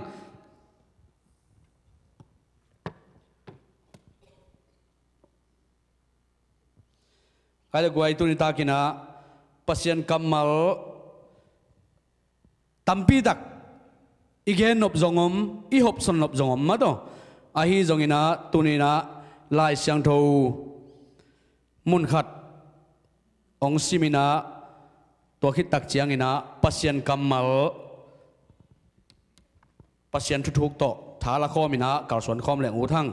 Kai le guai tuni takinah Pasian kammal tampi tak i gen nop zong om, i hopsawn nop zong om mataw. Ahi zonginah tuninah Lai Siangtho munkhat ong siminah tua khit tak cianginah Pasian kammal Pasian thuthuk tawh thala khawm inah kalsuan khawm leng ut hang.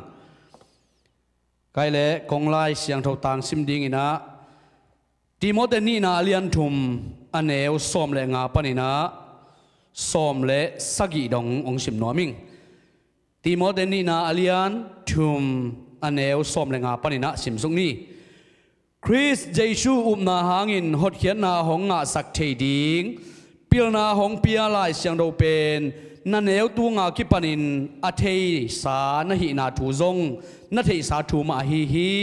Kai le kong Lai Siangtho tang sim dinginah Timote nihna a lian thum a neu sawm le nga paninah sawm le sagih dong ong sim nuam ing. Timote nihna a lian thum a neu sawm le nga paninah simsuk ni. Khrist Jesu upna hangin hotkhiatna hong ngahsak thei ding pilna hong pia Lai Siangtho pen na neu tunga kipanin a theisa na hihna thu zong na theihsa thu mah ahi hi.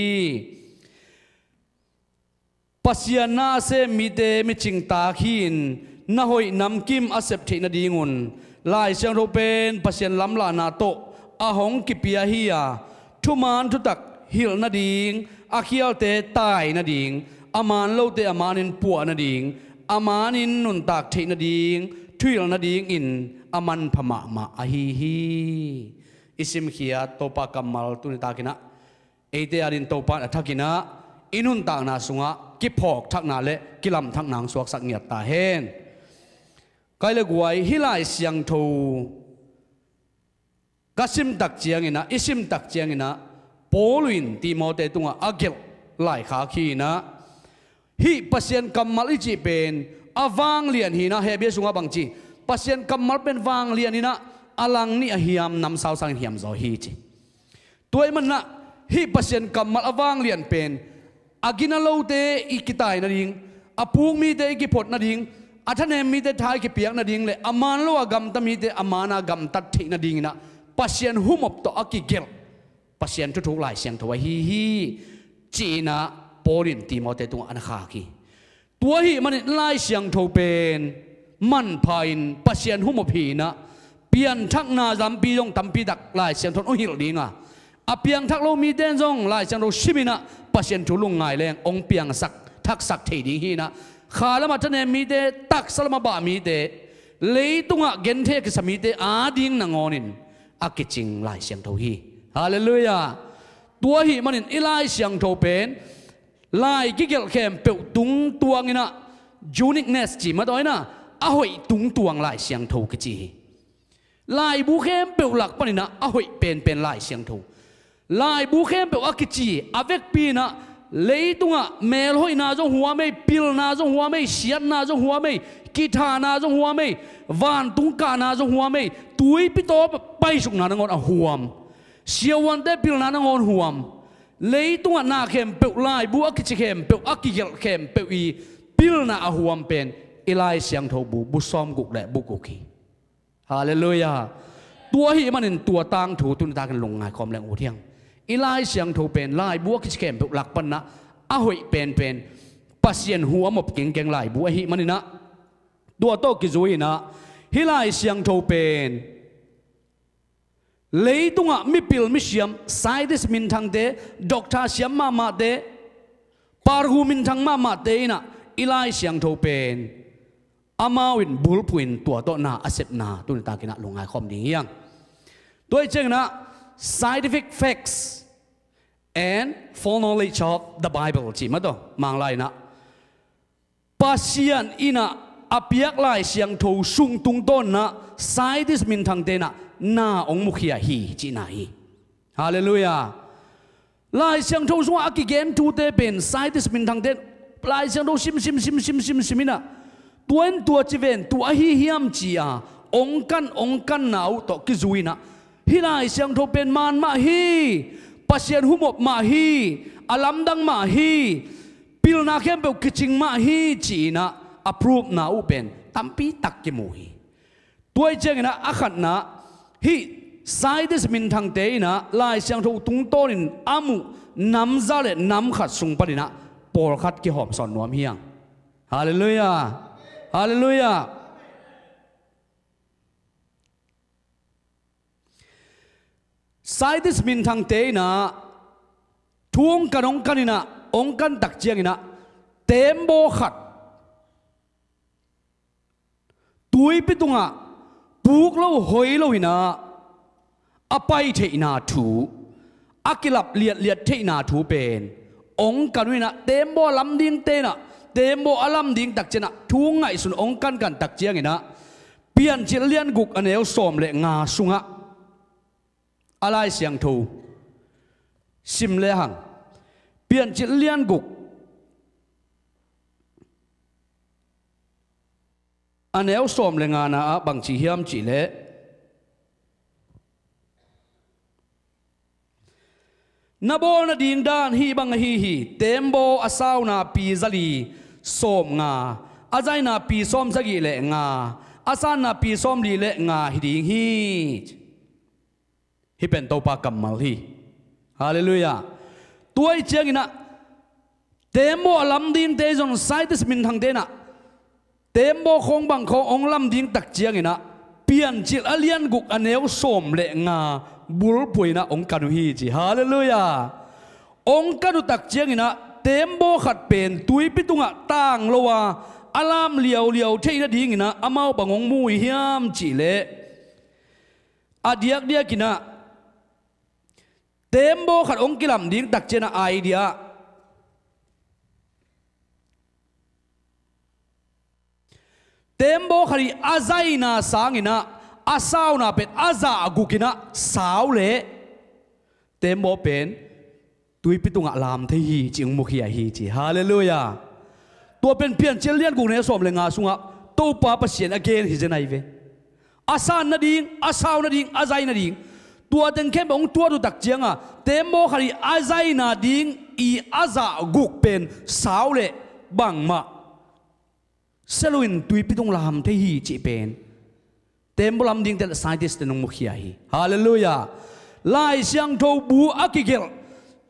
Pasian na a sem mite micingtak hi-in na hoih namkim a sep theih nadingun Lai Siangtho pen Pasian lamlahna tawh a hong kipia hi-a thuman thutak hilh nading, a khialte tai nading, a man lote a manin puah nading, a manin nuntak theih nading thuhilh nadingin a manpha mahmah ahi hi. I simkhiat Topa kammal tuni takinah eite adin Topa in a thakinah i nuntakna sungah kiphawkthakna le kilamthakna hong suaksak ngiat ta hen. Kai le guai hih Lai Siangtho ka simtak cianginah, i simtak cianginah Paul in Timote tungah a gelh laikhak hinah hih Pasian kammal i cih pen a vanglian hinah Hebru sungah bangci Pasian kammal pen vanglian inah a lang nih a hiam namsau sangin hiam zaw hi ci. Tua ih manah hih Pasian kammal a vanglian pen a gina lote i kitai nading, a puk mite i kiphot nading, a thanem mite tha i kipiak nading le a man lo a gamta mite a mana gamtat theih nadinginah Pasian humop tawh a kigelh Pasian thuthuk Lai Siangtho ahi hi. Ci-inah Paul in Timote tungah a na khak hi. Tua ahih manin Lai Siangtho pen manpha in Pasian humop hinah pianthakna lampi zong tampi tak Lai Siangtho in hong hilh dinga, a piangthak lo mite in zong Lai Siangtho siminah Pasian thu lungngai leng hong piangsak thaksak thei ding hinah kha lamah thanem mite, taksa lamah bah mite, leitungah genthei a kisa mite ading nangawnin a kicing Lai Siangtho hi. Halleluiah. Tua ahih manin i Lai Siangtho pen lai kigelh khempeuh tungtuanginah uniqueness ci mataw inah a hoih tungtuang Lai Siangtho kici hi. Laibu khempeuh lak paninah a hoih penpen Lai Siangtho. Laibu khempeuh a kici a vekpi inah leitungah melhoihna zong huam ei, pilna zong huam ei, siatna zong huam ei, kithana zong huam ei, vantung kahna zong huam ei, tuipi tawp paisukna nangawn a huam, siavuante pilna nangawn huam, leitungah na khempeuh, laibu a kici khempeuh, a kigelh khempeuh i pilna a huam pen i Lai Siangtho bu, bu sawmguk le bu guk hi. Halleluiah. Tua ahih manin tua tangthu tuni takin lungngai khawm leng ut hiang. I Lai Siangtho pen laibu a kici khempeuh lak panah a hoih penpen Pasian hu a mop kingkeng laibu ahih maninah Tua tawh kizui inah hih Lai Siangtho pen leitungah mipil misiam, scientist minthangte, doctor siam mahmahte, parhu minthang mahmahte inah i Lai Siangtho pen amau in bulphuh in tua tawh na a sepna tuni takinah lungngaikhawm ding hiang. Tua hi cianginah scientific facts and foreknowledge of the Bible ci mah tawh Manglai inah Pasian inah a piak Lai Siangtho sung tungtawn inah scientist minthangte inah na hong mukhia hi cihna hi. Halleluiah. Lai Siangtho sungah a kigen thute pen scientist minthangte Lai Siangtho sim sim sim sim sim sim inah tua in tua ci ven, tua ahi hiam ci-a hong kan hong kanna uh tawh kizui inah hih Lai Siangtho pen man mah hi, Pasian humop mah hi, a lamdang mah hi, pilna khempeuh kicing mah hi ci-inah a prove na uh pen tampi tak kimu hi. Tua hi cianginah a khatna hih scientist minthangte inah Lai Siangtho tungtawnin a muh namza le namkhat sung paninah pawlkhat kihawmsawn nuam hiang. Halleluiah. Halleluiah. Scientist minthangte inah thu hong kan hong kan inah hong kan tak cianginah teembaw khat tuipi tungah puk lo hoi lo inah a pai theihna thu, a kilap liatliat theihna thu pen hong kan uh inah teembaw a lam dingte inah teembaw a lam ding tak cianginah thu ngaihsun hong kankan tak cianginah Piancil lianguk a neu sawm le nga sungah a Lai Siangtho sim lehang Piancil lianguk a neu sawm le ngana ah bangci hiam cihleh na bawl nading dan hih bang ahi hi. Teembaw a sauna pi zali sawm nga, a zaina pi sawm sagih le nga, a sanna pi sawm li le nga hi ding hi. Hih pen Topa kammal hi. Halleluiah. Tua hi cianginah teembaw a lam dingte zong scientist minthangte inah teembaw khawng bang khawng hong lam ding tak cianginah Piancil a lianguk a neu sawm le nga bulphuh inah hong kan uh hi ci. Halleluiah. Hong kan uh tak cianginah teembaw khat pen tuipi tungah tang lo a a lam liauliau theih nadinginah amau bang hong mu uh hiam cihleh a diakdiak inah teembaw khat hong kilam ding tak cianginah idea teembaw khat i a zaina sanginah a sauna pen a zah guk inah sau leh teembaw pen tuipi tungah lam thei hi ci hong mukhia hi ci. Halleluiah. Tua pen Piancil lianguk neu sawm le nga sungah Topa Pasian a gen hi zen ahi ve. A san nading, a sau nading, a zai nading, tua teng khempeuh hong tuat uh tak cianga teembaw khat i a zaina ding i a zah guk pen sau leh bangmah sia loin tuipi tung lam thei hi cih pen teembaw lam dingte le scientist te nong mukhia hi. Halleluiah. Lai Siangtho bu a kigelh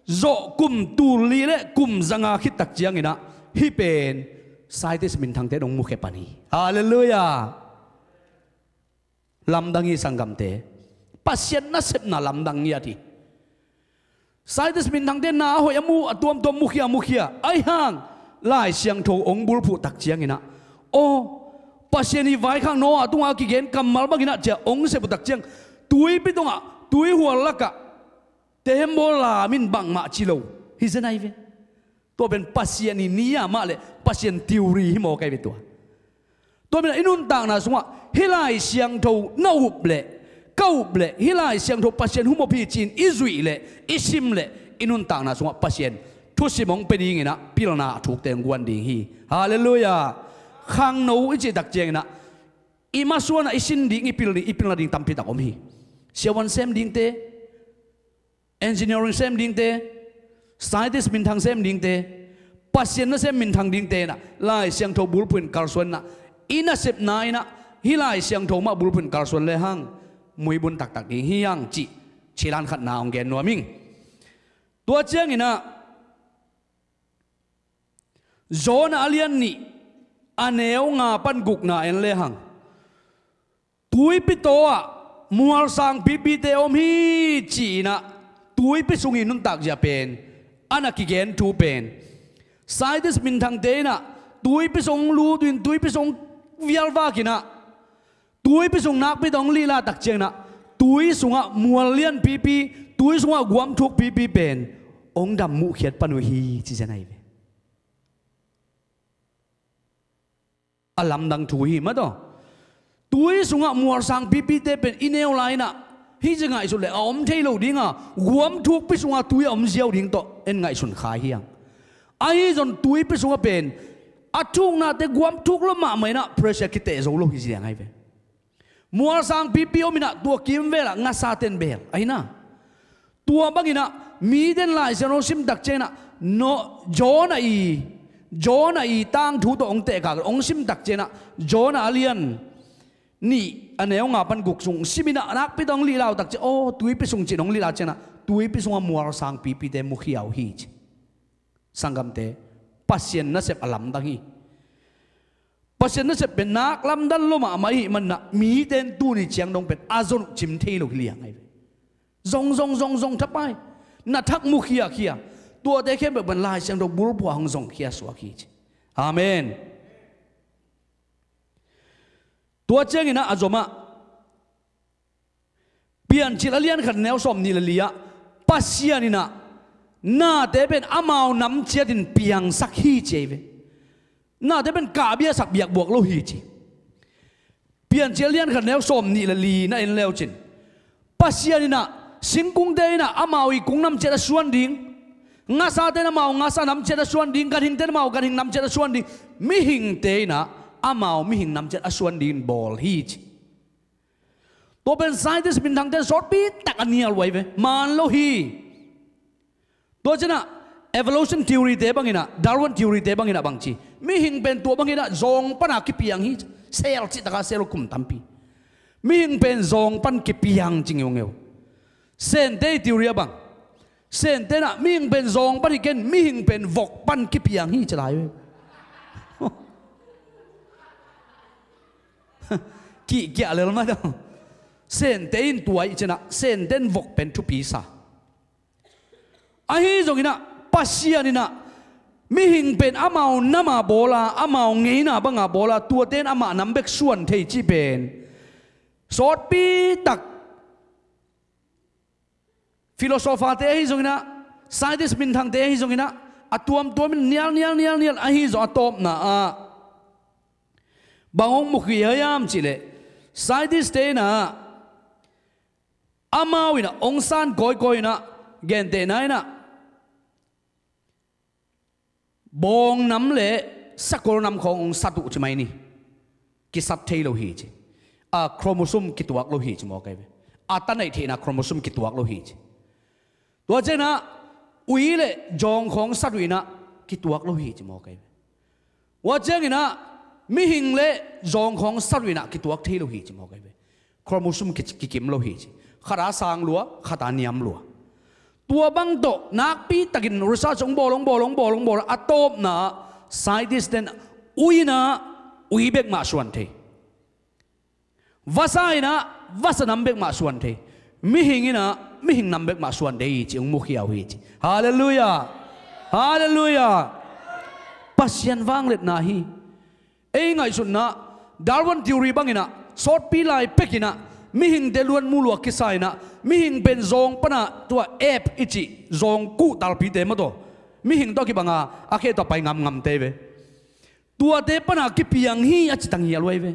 zawh kum tul li le kum zanga khit tak cianginah hih pen scientist minthangte nong mukhia pan hi. Halleluiah. Lamdang hi sanggamte. Pasian nasepna lamdang ngiat hi. Scientist minthangte na a hoih a mu a tuamtuam mukhia mukhia ahi hang Lai Siangtho hong bulphuh tak cianginah aw Pasian i vaikhak Noah tungah a kigen kammal banginah cia hong sep uh tak ciang tuipi tungah tuihual lakah teembaw lam in bangmah ci lo hi zen ahi ve. Tua pen Pasian i ni a mah le Pasian theory hi mawk ahi ve tua. Tua minah i nuntakna sungah hih Lai Siangtho na up leh ka up leh hih Lai Siangtho Pasian humop hi ci-in i zuih leh i sim leh i nuntakna sungah Pasian thusim hong pia dinginah pilna a thukte hong guan ding hi. Halleluiah. Khangno i cih tak cianginah i masuanah i sin ding i pil ding i pilna ding tampitak om hi. Siavuan sem dingte, engineering sem dingte, scientist minthang sem dingte, Pasian nasem minthang dingte inah Lai Siangtho bulphuh in kalsuan inah i nasepna inah hih Lai Siangtho mah bulphuh in kalsuan lehang muibun taktak ding hi hang cih cilan khatna hong gen nuam ing. Tua cianginah Jonah a lian nih A neu nga pan gukna en lehang, tuipi taw ah mualsang pipite om hi ci-in ah, tuipi sungin nuntak zia pen, a na kigen thu pen, scientist minthangte in ah tuipi sung lut uh in, tuipi sung vialvak in ah, tuipi sung nakpi tawh hong lihla tak ciangin ah, tui sungah mual lian pipi, tui sungah guam thuk pipi pen hong dam muhkhiat pan uh hi ci zen ahi ve. A lamdang thu hi mah tawh. Tui sungah mualsang pipite pen i neu lai-in ah, hi ci ngaihsut leh a om thei lo ding a, guam thukpi sungah tui a om ziau ding tawh en ngaihsun kha hi hang. Ahi zong tuipi sungah pen a thuknate guam thuk lo mahmah in ah, pressure kiteh zo lo hi ziang ahi ve. Mualsang pipi om in ah, tua kimvel ah ngasaten beel ahi na. Tua bangin ah miten Lai Siangtho hong sim tak ciangin ah, Jonah i, Jonah i tangthu tawh hong tehkak hong sim tak ciangin ah, Jonah a lian nih a neu nga pan guk sung sim in ah, nakpi tawh hong lihla uh tak ciang, aw, tuipi sung ci-in hong lihla ciangin ah, tuipi sungah mualsang pipite mukhia uh hi ci. Sanggamte, Pasian nasep a lamdang hi. Pasian nasep pen nak lamdang lo mahmah ahih manin ah, miten tuni ciang dong pen a zon uh cim thei lo hi liang ahi ve. Zong, zong, zong, zong thapai. Na thak mukhiakhia. Tuate khempeuh pen Lai Siangtho bulphuh ah hong zongkhia suak hi ci. Amen. Tua ciangin ah a zom ah, Piancil a lian khat neu sawm nih le li ah, Pasian in ah nate pen amau nam ciatin piangsak hi ci ahi ve. Nate pen kahbia sak biakbuak lo hi ci. Piancil a lian khat neu sawm nih le li na en le uh cin, Pasian in ah singkungte in ah amau i kung nam ciat a suan ding, ngasate in amau ngasa nam ciat a suan ding, ganhingte in amau ganhing nam ciat a suan ding, mihingte in ah amau mihing nam ciat a suan dingin bawl hi ci. Tua pen scientist minthangte in sawtpi tak a nial uh ahi ve. Maan lo hi. Tua ciangin ah evolution theory te bangin ah, Darwin theory te bangin ah bang ci, mihing pen tua bangin ah zawng pana kipiang hi. Sel cih taka sel kum tampi. Mihing pen zawng pan kipiang ci ngeungeu. Sente i theory ah bang, Sente in ah mihing pen zawng pan hi ken, mihing pen vok pan kipiang hi ci lai ve. Kihkiah lel mah tawh. Sente in tua ih ciangin ah, Sente in vok pen thupi sa. Ahi zongin ah, Pasian in ah mihing pen amau nama bawl a, amau ngeina banga bawl a, tuate in amah nam bek suan thei cih pen sawtpi tak philosopher te ahi zongin ah, scientist minthangte ahi zongin ah, a tuamtuam in nial, nial, nial, nial ahi zong a tawpna ah bang hong mukhia hiam cih leh, scientist te in ah amau in ah hong san kawikawi in ah, gentehna in ah bawng nam le sakol nam khawng hong sat uh ci mai ni. Kisat thei lo hi ci. A chromosome kituak lo hi ci maw kei ve. A ta neih theihna chromosome kituak lo hi ci. Tua ciangin ah ui le zawng khawng sat uh in ah kituak lo hi ci maw kei ve. Tua ciangin ah mihing le zawng khawng sat uh in ah kituak thei lo hi ci maw kei ve. Chromosome ki, kikim lo hi ci. Khat a sang lua, khat a niam lua. Tua bang tawh nakpi takin research hong bawl, hong bawl, hong bawl, hong bawl, a tawpna ah scientist ten ui in ah ui bek mah suan thei. Vasa in ah vasa nam bek mah suan thei. Mihing in ah mihing nam bek mah suan thei hi ci hong mukhia uh hi ci. Halleluiah. Halleluiah. Pasian vangliatna hi. Ei ngaihsutna, Darwin theory bangin ah, sawtpi lai pekin ah, mihingte luatmu lua kisa in ah, mihing pen zawng pana tua ape i cih, zawng kuh talpite maw tawh, mihing tawh kibanga a kheh tawh pai ngamngamte ve. Tuate pana kipiang hi a ci tang hial uh ahi ve.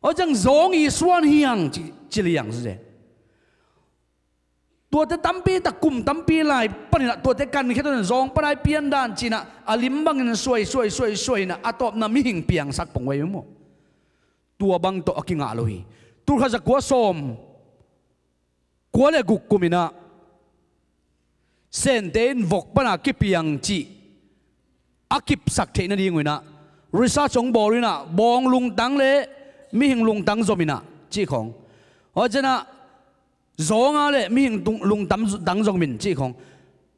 Aw ciang zawng i suan hi hang ci, ci liang se. Tuate tampi tak kum tampi lai panin ah tuate kankhia tuan zawng pana i pian dan ci-in ah a lim bangin suai, suai, suai, suai in ah a tawpna mihing piangsak pong uh ahi maw. Tua bang tawh a kingah lo hi. Tulkhat zakua sawm kua le guk kum in ah Sente in vok pana kipiang cih a kipsak theih nading uh in ah research hong bawl uh in ah bawng lungtang le mihing lungtang zom in ah cih khawng. Aw ciang ah zawnga le mihing tung, lungtang zong min cih khawng.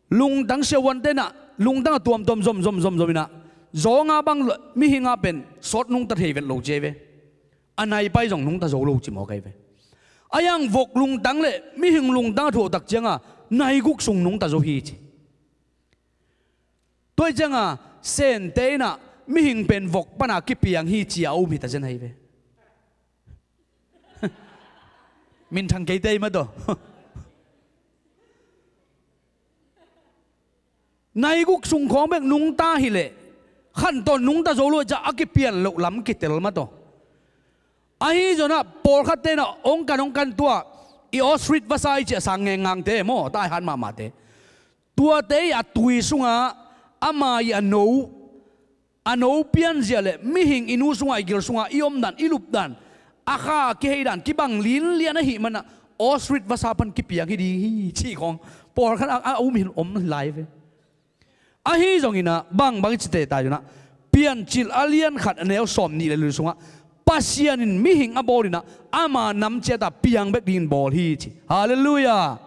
Lungtang siahuante in ah lungtang a tuamtuam zom, zom, zom, zom in ah Zawnga bang mihing ah pen sawt nungta thei vet lo ci ei ve. A nai pai zong nungta zo lo ci mawk ei ve. A iang vok lungtang le mihing lungtang a thuh tak cianga nai guk sung nungta zo hi ci. Tua hi cianga Sente in ah mihing pen vok pana kipiang hi ci a um hi ta zen ahi ve. Minthang keite ei mah tawh. Nai guk sung khawng bek nungta hileh khantawn nungta zo lo ciah a kipian loh lam kitel mah tawh. Ahi zongin ah pawlkhatte in ah ong kan ong kan tua i ostrich vasa i ciah sang ngengangte maw, taihan mahmahte. Tuate i a tui sungah ama i a no, a no pianzia le mihing i nu sungah i gil sungah i omdan i lupdan a kha a kiheidan kibang linlian ahih manah ostrich vasa pan kipiang hi ding hi cih khawng pawlkhat a, a um hin om lai ve. Ahi zongin ah bangbang i cite ta zongin ah Piancil a lian khat a neu sawm nih le li sungah Pasian in mihing a bawl in ah ama nam ciatah piang bek dingin bawl hi ci. Halleluiah.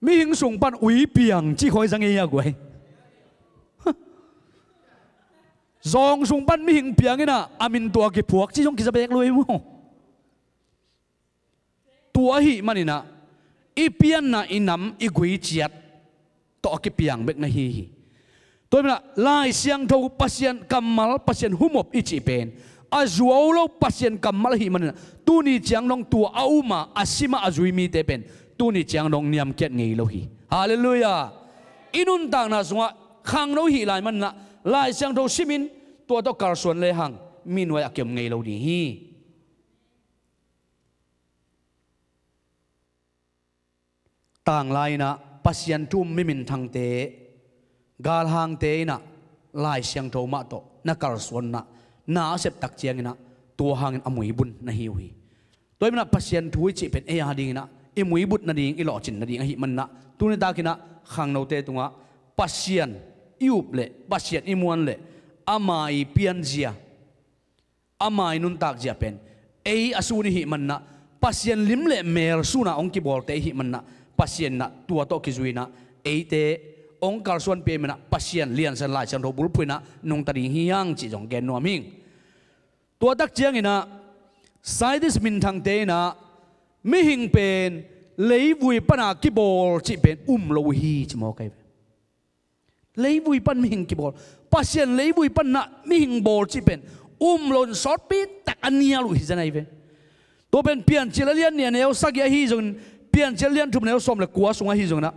Mihing sung pan ui piang cih khawng i za ngei a guai. Zawng sung pan mihing piang in ah a min tua kiphuak cih zong kiza bek lui maw? Tua ahih manin ah i pianna i nam i gui ciat tawh a kipiang bek na hi hi. Tua hi manah Lai Siangtho Pasian kammal, Pasian humop i cih pen a zuau lo Pasian kammal ahih manin ah tuni ciang dong tua a um a, a sim a, a zui mite pen tuni ciang dong niamkiat ngei lo hi. Halleluiah. I nuntakna sungah khangno hih lai manin ah Lai Siangtho simin tua tawh kalsuan lehang mi nuai a kiom ngei lo ding hi. Tanglai in ah Pasian thu um mi minthangte, galhangte in ah Lai Siangtho mah tawh na kalsuan in ah na a sep tak ciangin ah tua hangin a muibun na hi uh hi. Tua hi manah Pasian thu i cih pen ei a dingin ah i muibut nading, i lawhcin nading ahih manah tuni takin ah khangnote tungah Pasian i up le Pasian i muan le ama i pianzia, ama i nuntak zia pen ei a sun ihih manah Pasian lim le mel suna hong kibawlte ihih manah Pasian in ah tua tawh kizui in ah eite hong kalsuanpih ahih manah Pasian liansan Lai Siangtho bulphuh in ah nungta ding hi hang cih zong gen nuam hing. Tua tak ciangin ah scientist minthangte in ah mihing pen leivui pana kibawl cih pen um lo uh hi ci mawk ahi ve. Leivui pan mihing kibawl, Pasian leivui pan nah mihing bawl cih pen um lo in sawtpi tak a nial uh hi zen ahi ve. Tua pen Piancil a lian nih a neu sagih ahi zongin, Piancil a lian thum a neu sawm le kua sung ahi zongin ah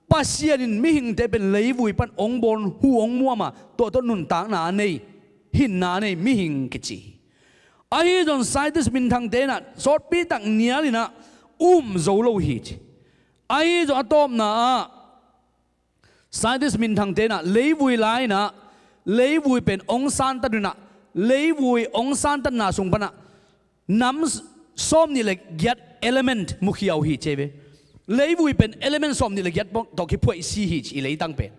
Pasian in mihingte pen leivui pan hong bawl, hu hong muam a, tua tawh nuntakna a nei, hinna a nei mihing kici hi. Ahi zongin scientist minthangte in ah sawtpi tak nial in ah um zo lo hi ci. Ahi zongin a tawpna ah scientist minthangte in ah leivui lai in ah leivui pen hong santat uh in ah leivui hong santatna sung pan ah nam sawmnih le giat element mukhia uh hi ci ei ve. Leivui pen element sawmnih le giat tawh kiphuaih si hi ci i leitang pen.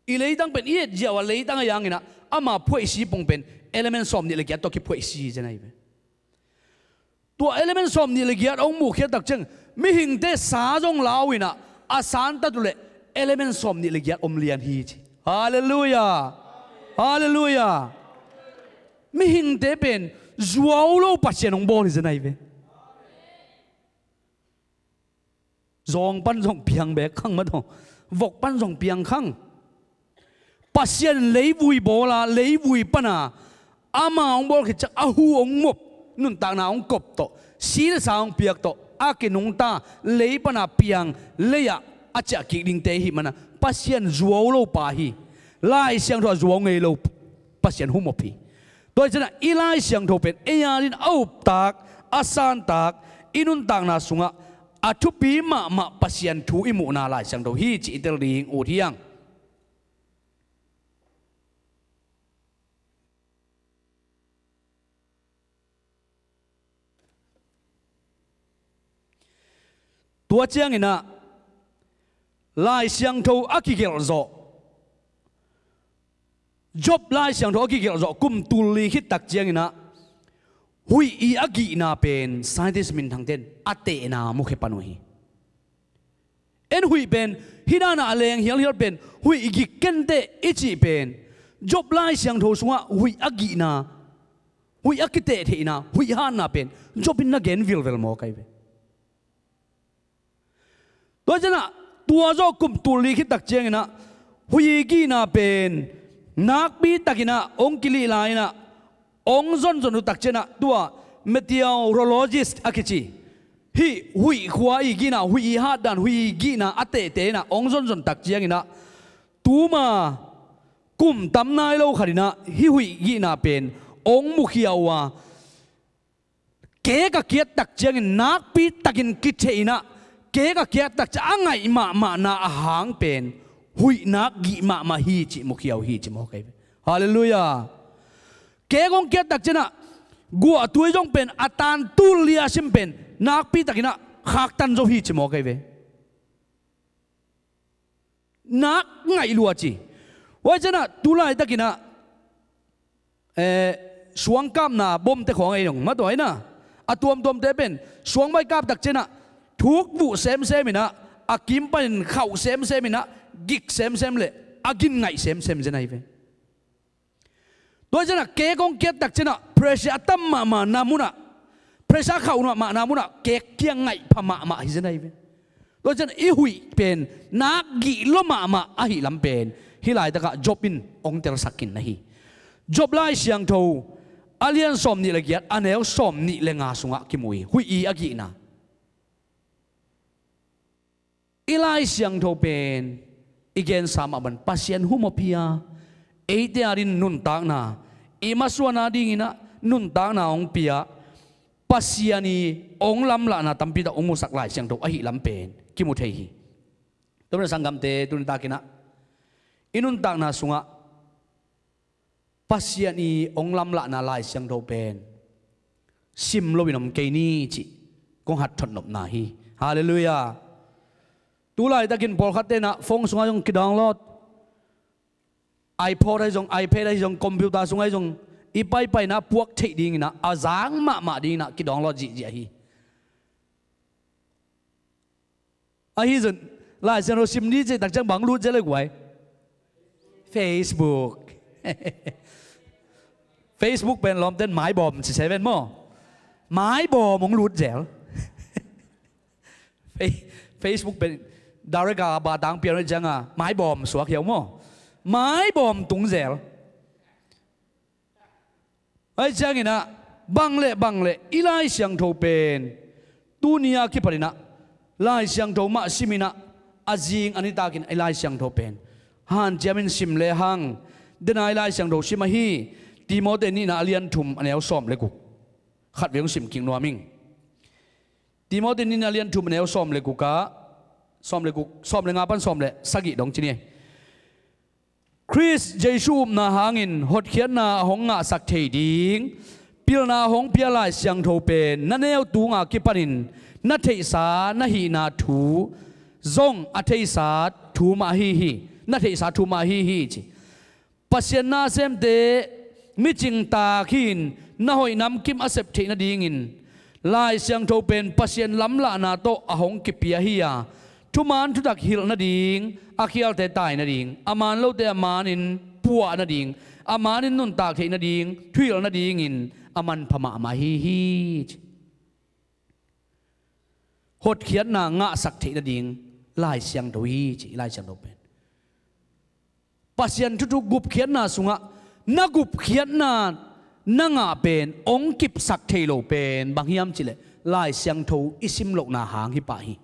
I leitang pen i et ziau a leitang a yang in ah ama phuaih si pong pen element sawmnih le giat tawh kiphuaih si hi zen ahi ve. Tua element sawmnih le giat hong muhkhiat tak ciang mihingte sa zong lau in ah a santat uh leh element sawmnih le giat om lian hi ci. Halleluiah. Halleluiah. Mihingte pen zuau lo Pasian hong bawl hi zen ahi ve. Zawng pan zong piang bek khang mah tawh, vok pan zong piang khang. Pasian in leivui bawl a, leivui pan a ama hong bawl khit ciang a hu hong muap, nuntakna hong kop tawh, si le sa hong piak tawh a kinungta, lei pan a piang, lei ah a ciah kik dingte ihih manah Pasian zuau lo pa hi. Lai Siangtho ah zuau ngei lo Pasian humop hi. Tua hi ciangin ah i Lai Siangtho pen ei a dingin a uptak, a santak, i nuntakna sungah a thupi mahmah Pasian thu i muhna Lai Siangtho hi cih i tel ding ut hi hang. Tua ciangin ah Lai Siangtho a kigelh zawh, Job Lai Siangtho a kigelh zawh kum tul li khit tak ciangin ah huih i a gihna pen scientist minthangte in a tehna mukhia pan uh hi. En huih pen, hih dana a leng hialhial pen, huih gik kenteh i cih pen, Job Lai Siangtho sungah huih a gihna, huih a kitehtheihna, huih hatna pen Job in na gen vilvel mawk ahi ve. Tua cianah, tua zawh kum tul li khit tak cianginah, huih gihna pen nakpi takinah hong kilih lai-inah, hong zonzon uh tak cianah, tua meteorologist a kici, hih huih khua i gihna, huih i hatdan, huih i gihna a tehte inah hong zonzon tak cianginah, tuma kum tam nai lo khatinah hih huih gihna pen hong mukhia uh a, kek a kiat tak ciangin nakpi takin kitheih inah, kek a kiat tak ciang a ngaih mahmahna a hang pen huih nak gih mahmah hi cih mukhia uh hi ci mawk ahi ve. Halleluiah. Kek hong kiat tak cianah guahtui zong pen a tan tul li a sim pen nakpi takinah khaktan zo hi ci mawk ahi ve. Nak ngaih lua ci. Huai cianah tu laitakinah, eh, suangkapna bomte khawng ei dong matuai na. A tuamtuamte pen suang baih kap tak cianah thuk vuh semsem inah, a kim panin khauh semsem inah, gik semsem le a gin ngaih semsem zen ahi ve. Tua cianah kek hong kiat tak cianah pressure a tam mahmah na munah, pressure khauh mahmah na munah kek kiang ngaih pha mahmah hi zen ahi ve. Tua cianah i huih pen nak gih lo mahmah ahi lam pen hih laitakah Job in hong telsak khin na hi. Job Lai Siangtho a lian sawm nih le giat, a neu sawm nih le nga sungah kimu hi, huih i a gihna. I Lai Siangtho pen i gensa mah bang Pasian humawpia, eite adin nuntakna, i masuana dinginah nuntakna hong pia, Pasian i hong lamlahna tampi tak hong musak Lai Siangtho ahi lam pen kimu thei hi. Tua manin sanggamte, tuni takinah i nuntakna sungah Pasian i hong lamlahna Lai Siangtho pen sim loin om kei ni cih kong hat thotnopna hi. Halleluiah. Tu laitakin pawlkhat tenah phone sungah zong kidownload, iPod ahi zong, iPad ahi zong, computer sungah ahi zong, i paipaina puak theih dinginah, a zang mahmah dinginah kidownload zihziah hi. Ahi zong, Lai Siangtho sim ni cih tak ciang bang lut zel ei guai? Facebook. Facebook pen lawmten maibawm ci seven maw? Maibawm hong lut zel. Fe-, Facebook pen direct a batang pian cianga maibawm suak hiau maw? Maibawm tung zel. Ahi cianginah bang le bang le i Lai Siangtho pen tuni a kipaninah Lai Siangtho mah siminah a zing a nitakin i Lai Siangtho pen hanciamin sim lehang, dena i Lai Siangtho sim ahi, Timoti nihna a lian thum a neu sawm le guk. Khat vei hong sim kik nuam ing. Timoti nihna a lian thum a neu sawm le guk ah, sawm le guk, sawm le nga pan sawm le sagih dong ci ni. Khrist Jesuh upna hangin hotkhiatna a hong ngahsak thei ding pilna a hong pia Lai Siangtho pen na neu tunga kipanin na theihsa na hihna thu zong a theihsa thu mah ahi hi. Na theihsa thu mah ahi hi ci. Pasian nasemte micing taak hi-in na hoih namkim a sep theih nadingin Lai Siangtho pen Pasian lamlahna tawh a hong kipia hi-a, thuman thutak hilh nading, a khialte tai nading, a man lote a manin puah nading, a manin nuntak theih nading thuhilh nadingin a manpha mahmah ahi hi ci. Hotkhiatna ngahsak theih nading Lai Siangtho hi ci, Lai Siangtho pen. Pasian thuthu gupkhiatna sungah na gupkhiatna na ngah pen hong kipsak thei lo pen bang hiam cihleh Lai Siangtho i sim lohna hang hi pah hi.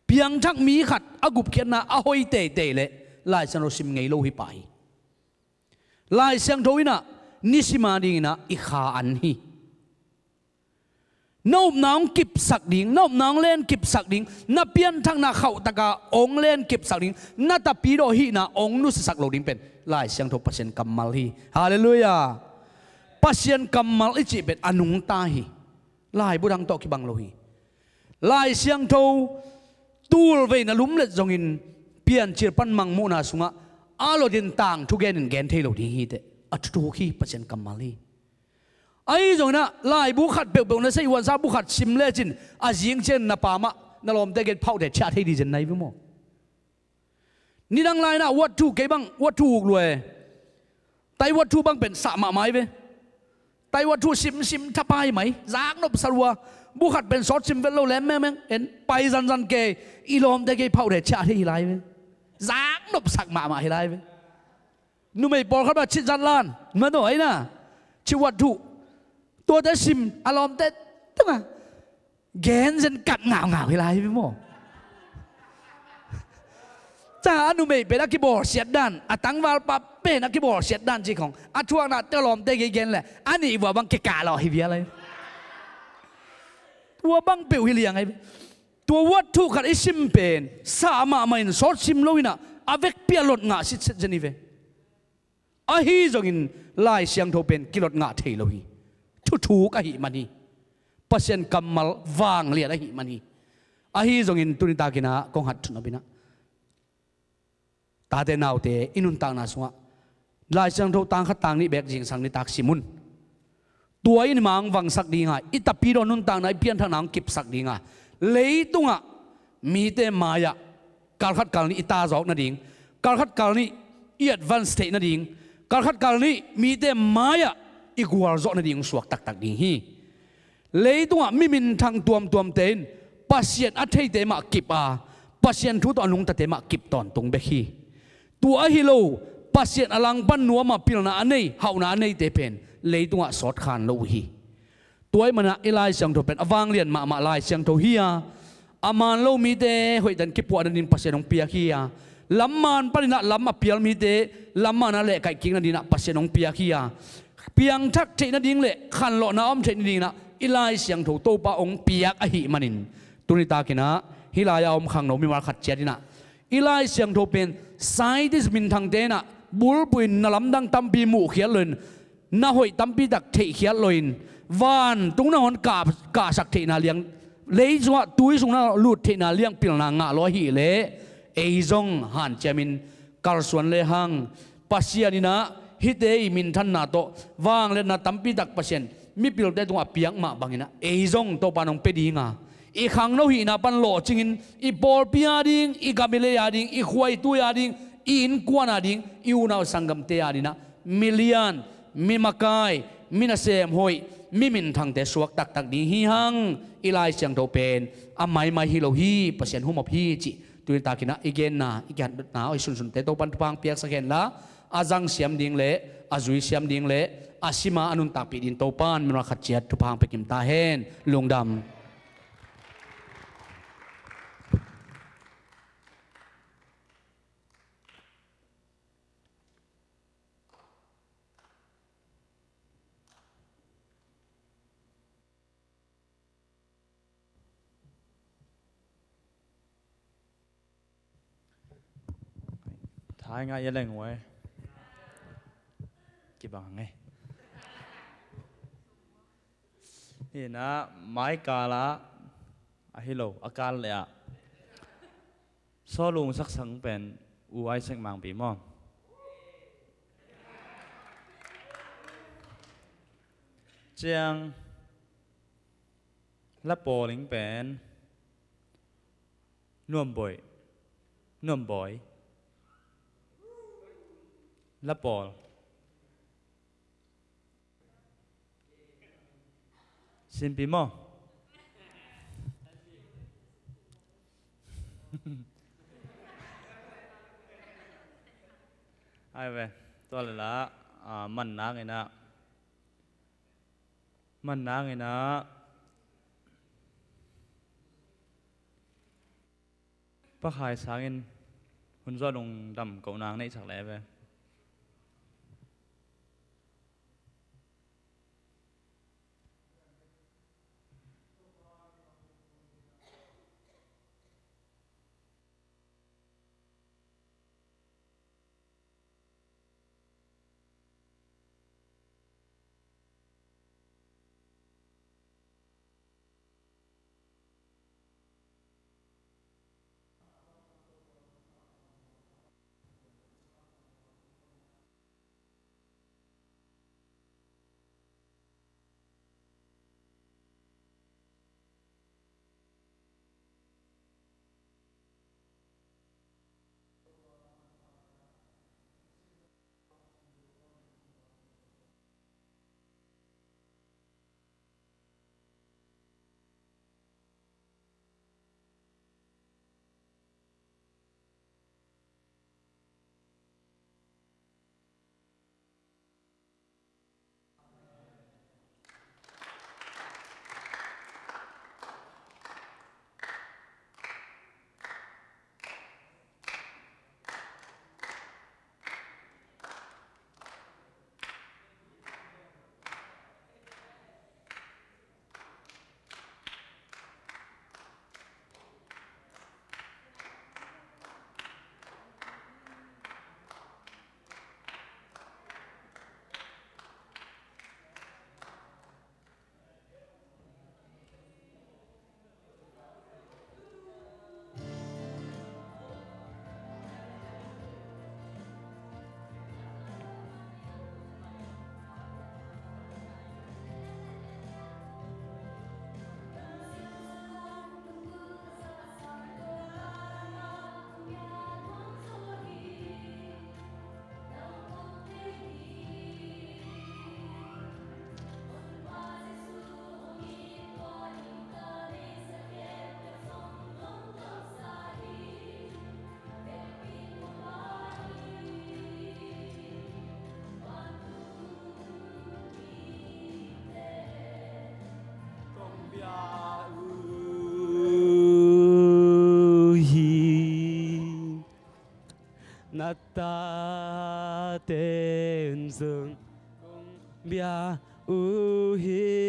Piangthak mi khat a gupkhiatna a hoi teitei leh Lai Siangtho sim ngei lo hi pah hi. Lai Siangtho innah nisima dinginah i kha an hi. Na upna hong kipsak ding, na upna hong len kipsak ding, na pianthakna khauhtaka hong len kipsak ding, na tapidawh hihna hong nusiasak lo ding pen Lai Siangtho Pasian kammal hi. Halleluiah. Pasian kammal i cih pen a nungta hi. Laibu dang tawh kibang lo hi. Lai Siangtho tulvei na lumlet zongin Piancil pan Mangmuhna sungah a lotin tangthu genin gen thei lo ding hiteh. A thuthuk hi, Pasian kammal hi. Ahi zonginah laibu khat peuhpeuh na sei huansa bu khat sim lecin a zing cian na pamah na lawmte gen phauh te ciah thei di zen nai ve maw? Nidang lai-in ah wathu kei bang wathu uk lua e. Tai wathu bang pen sah mahmah hi ve. Tai wathu simsim thapai mai, zaknop sa lua. Bu khat pen sawt sim vet lo lem mengmeng, en pai zanzan kei, i lawmte kei phauh te ciah thei hi lai ve. Zaknop sak mahmah hi lai ve. Numei pawlkhat bang cih zat lan, ma tawh aina, cih wathu, tuate sim a lawmte tungah gen zen kat ngaungau hi lai ve maw? Ca a numei pen a kibawlsiat dan, a tangvalpa pen a kibawlsiat dan cih khong a thuakna te lawmte kei gen leh a nih vua bang kikah lawh hi vial lai. Tua bang peuh hi liang ai ve. Tua wathu khat i sim pen sah mahmah in sawt sim lo inah a vekpi a lot ngah sitset zen hi ve. Ahi zongin Lai Siangtho pen kilot ngah thei lo hi. Thuthuk ahih man hi. Pasian kammal vanglian ahih man hi. Ahi zongin tuni takinah kong hat thunop inah tate naute i nuntakna sungah Lai Siangtho tang khat tang nih bek zingsang nitak sim un. Tua in mangvangsak dinga, i tapidaw nuntakna, i pianthakna hong kipsak dinga, leitungah mite mai-ah kalkhat kalnih i tazawk nading, kalkhat kalnih i advance theih nading, kalkhat kalnih mite mai-ah i gualzawh nading hong suak taktak ding hi. Leitungah mi minthang tuamtuamte in Pasian a theite mah kip a, Pasian thu tawh a nungtate mah kip tawntung bek hi. Tua ahi lo, Pasian a langpan nuam a pilna a nei, hauhna a neite pen leitungah sawtkhan lo uh hi. Tua ahih manah i Lai Siangtho pen a vanglian mahmah Lai Siangtho hi a, a man lo mite hoihtan kipuah nading Pasian hong piak hi a, lam man paninah lam a pial mite lam mana lehkaih kik nadinah Pasian hong piak hi a, piangthak theih nading le khanlawhna a om theih nadinah i Lai Siangtho Topa hong piak ahih manin tuni takinah hih lai-a om khangno mimal khat ciat inah i Lai Siangtho pen scientist minthangte inah bulphuh in na lamdang tampi muhkhiat loin, na hoih tampi tak theihkhiat loin, vantung nangawn kah, kahsak theihna liang, lei sungah tui sungah lut theihna liang pilna ngah lo ahih leh ei zong hanciamin kalsuan lehang Pasian inah hihte i minthanna tawh vangliatna tampi tak Pasian mipilte tungah a piak mah banginah ei zong Topa nong pia dinga, i khangno hihna pan lawhcingin i pawlpi a ding, i gam i lei a ding, i khua i tui a ding, i innkuan a ding, i unau sanggamte a dinah mi lian, mi makai, mi nasem hoih, mi minthangte suak taktak ding hi hang. I Lai Siangtho pen a maimai hi lo hi, Pasian humop hi cih tuni takinah i genna, i kihatna, i sunsunte Topan thupha hong piaksak henla, a zangsiam ding le a zuisiam ding le a sima a nuntakpih ding Topan mimal khat ciat thupha hong pia kim ta hen. Lungdam. Thai ngai ya leng wai. Kibang ngai. Hi na, mai kal ah, a hi lo, a kal le ah. Sawlung saksang pen U Isaac Mangpi maw? Ciang la pawling pen Nuam Bawi. Nuam Bawi. La pawl. Sinpi maw? Ai ve, tua le la, ah, man nang ina. Man nang ina. Pakhai sangin hun zawh lungdam ko nang neih sak le ve. Na taten zong kong bia uh hi.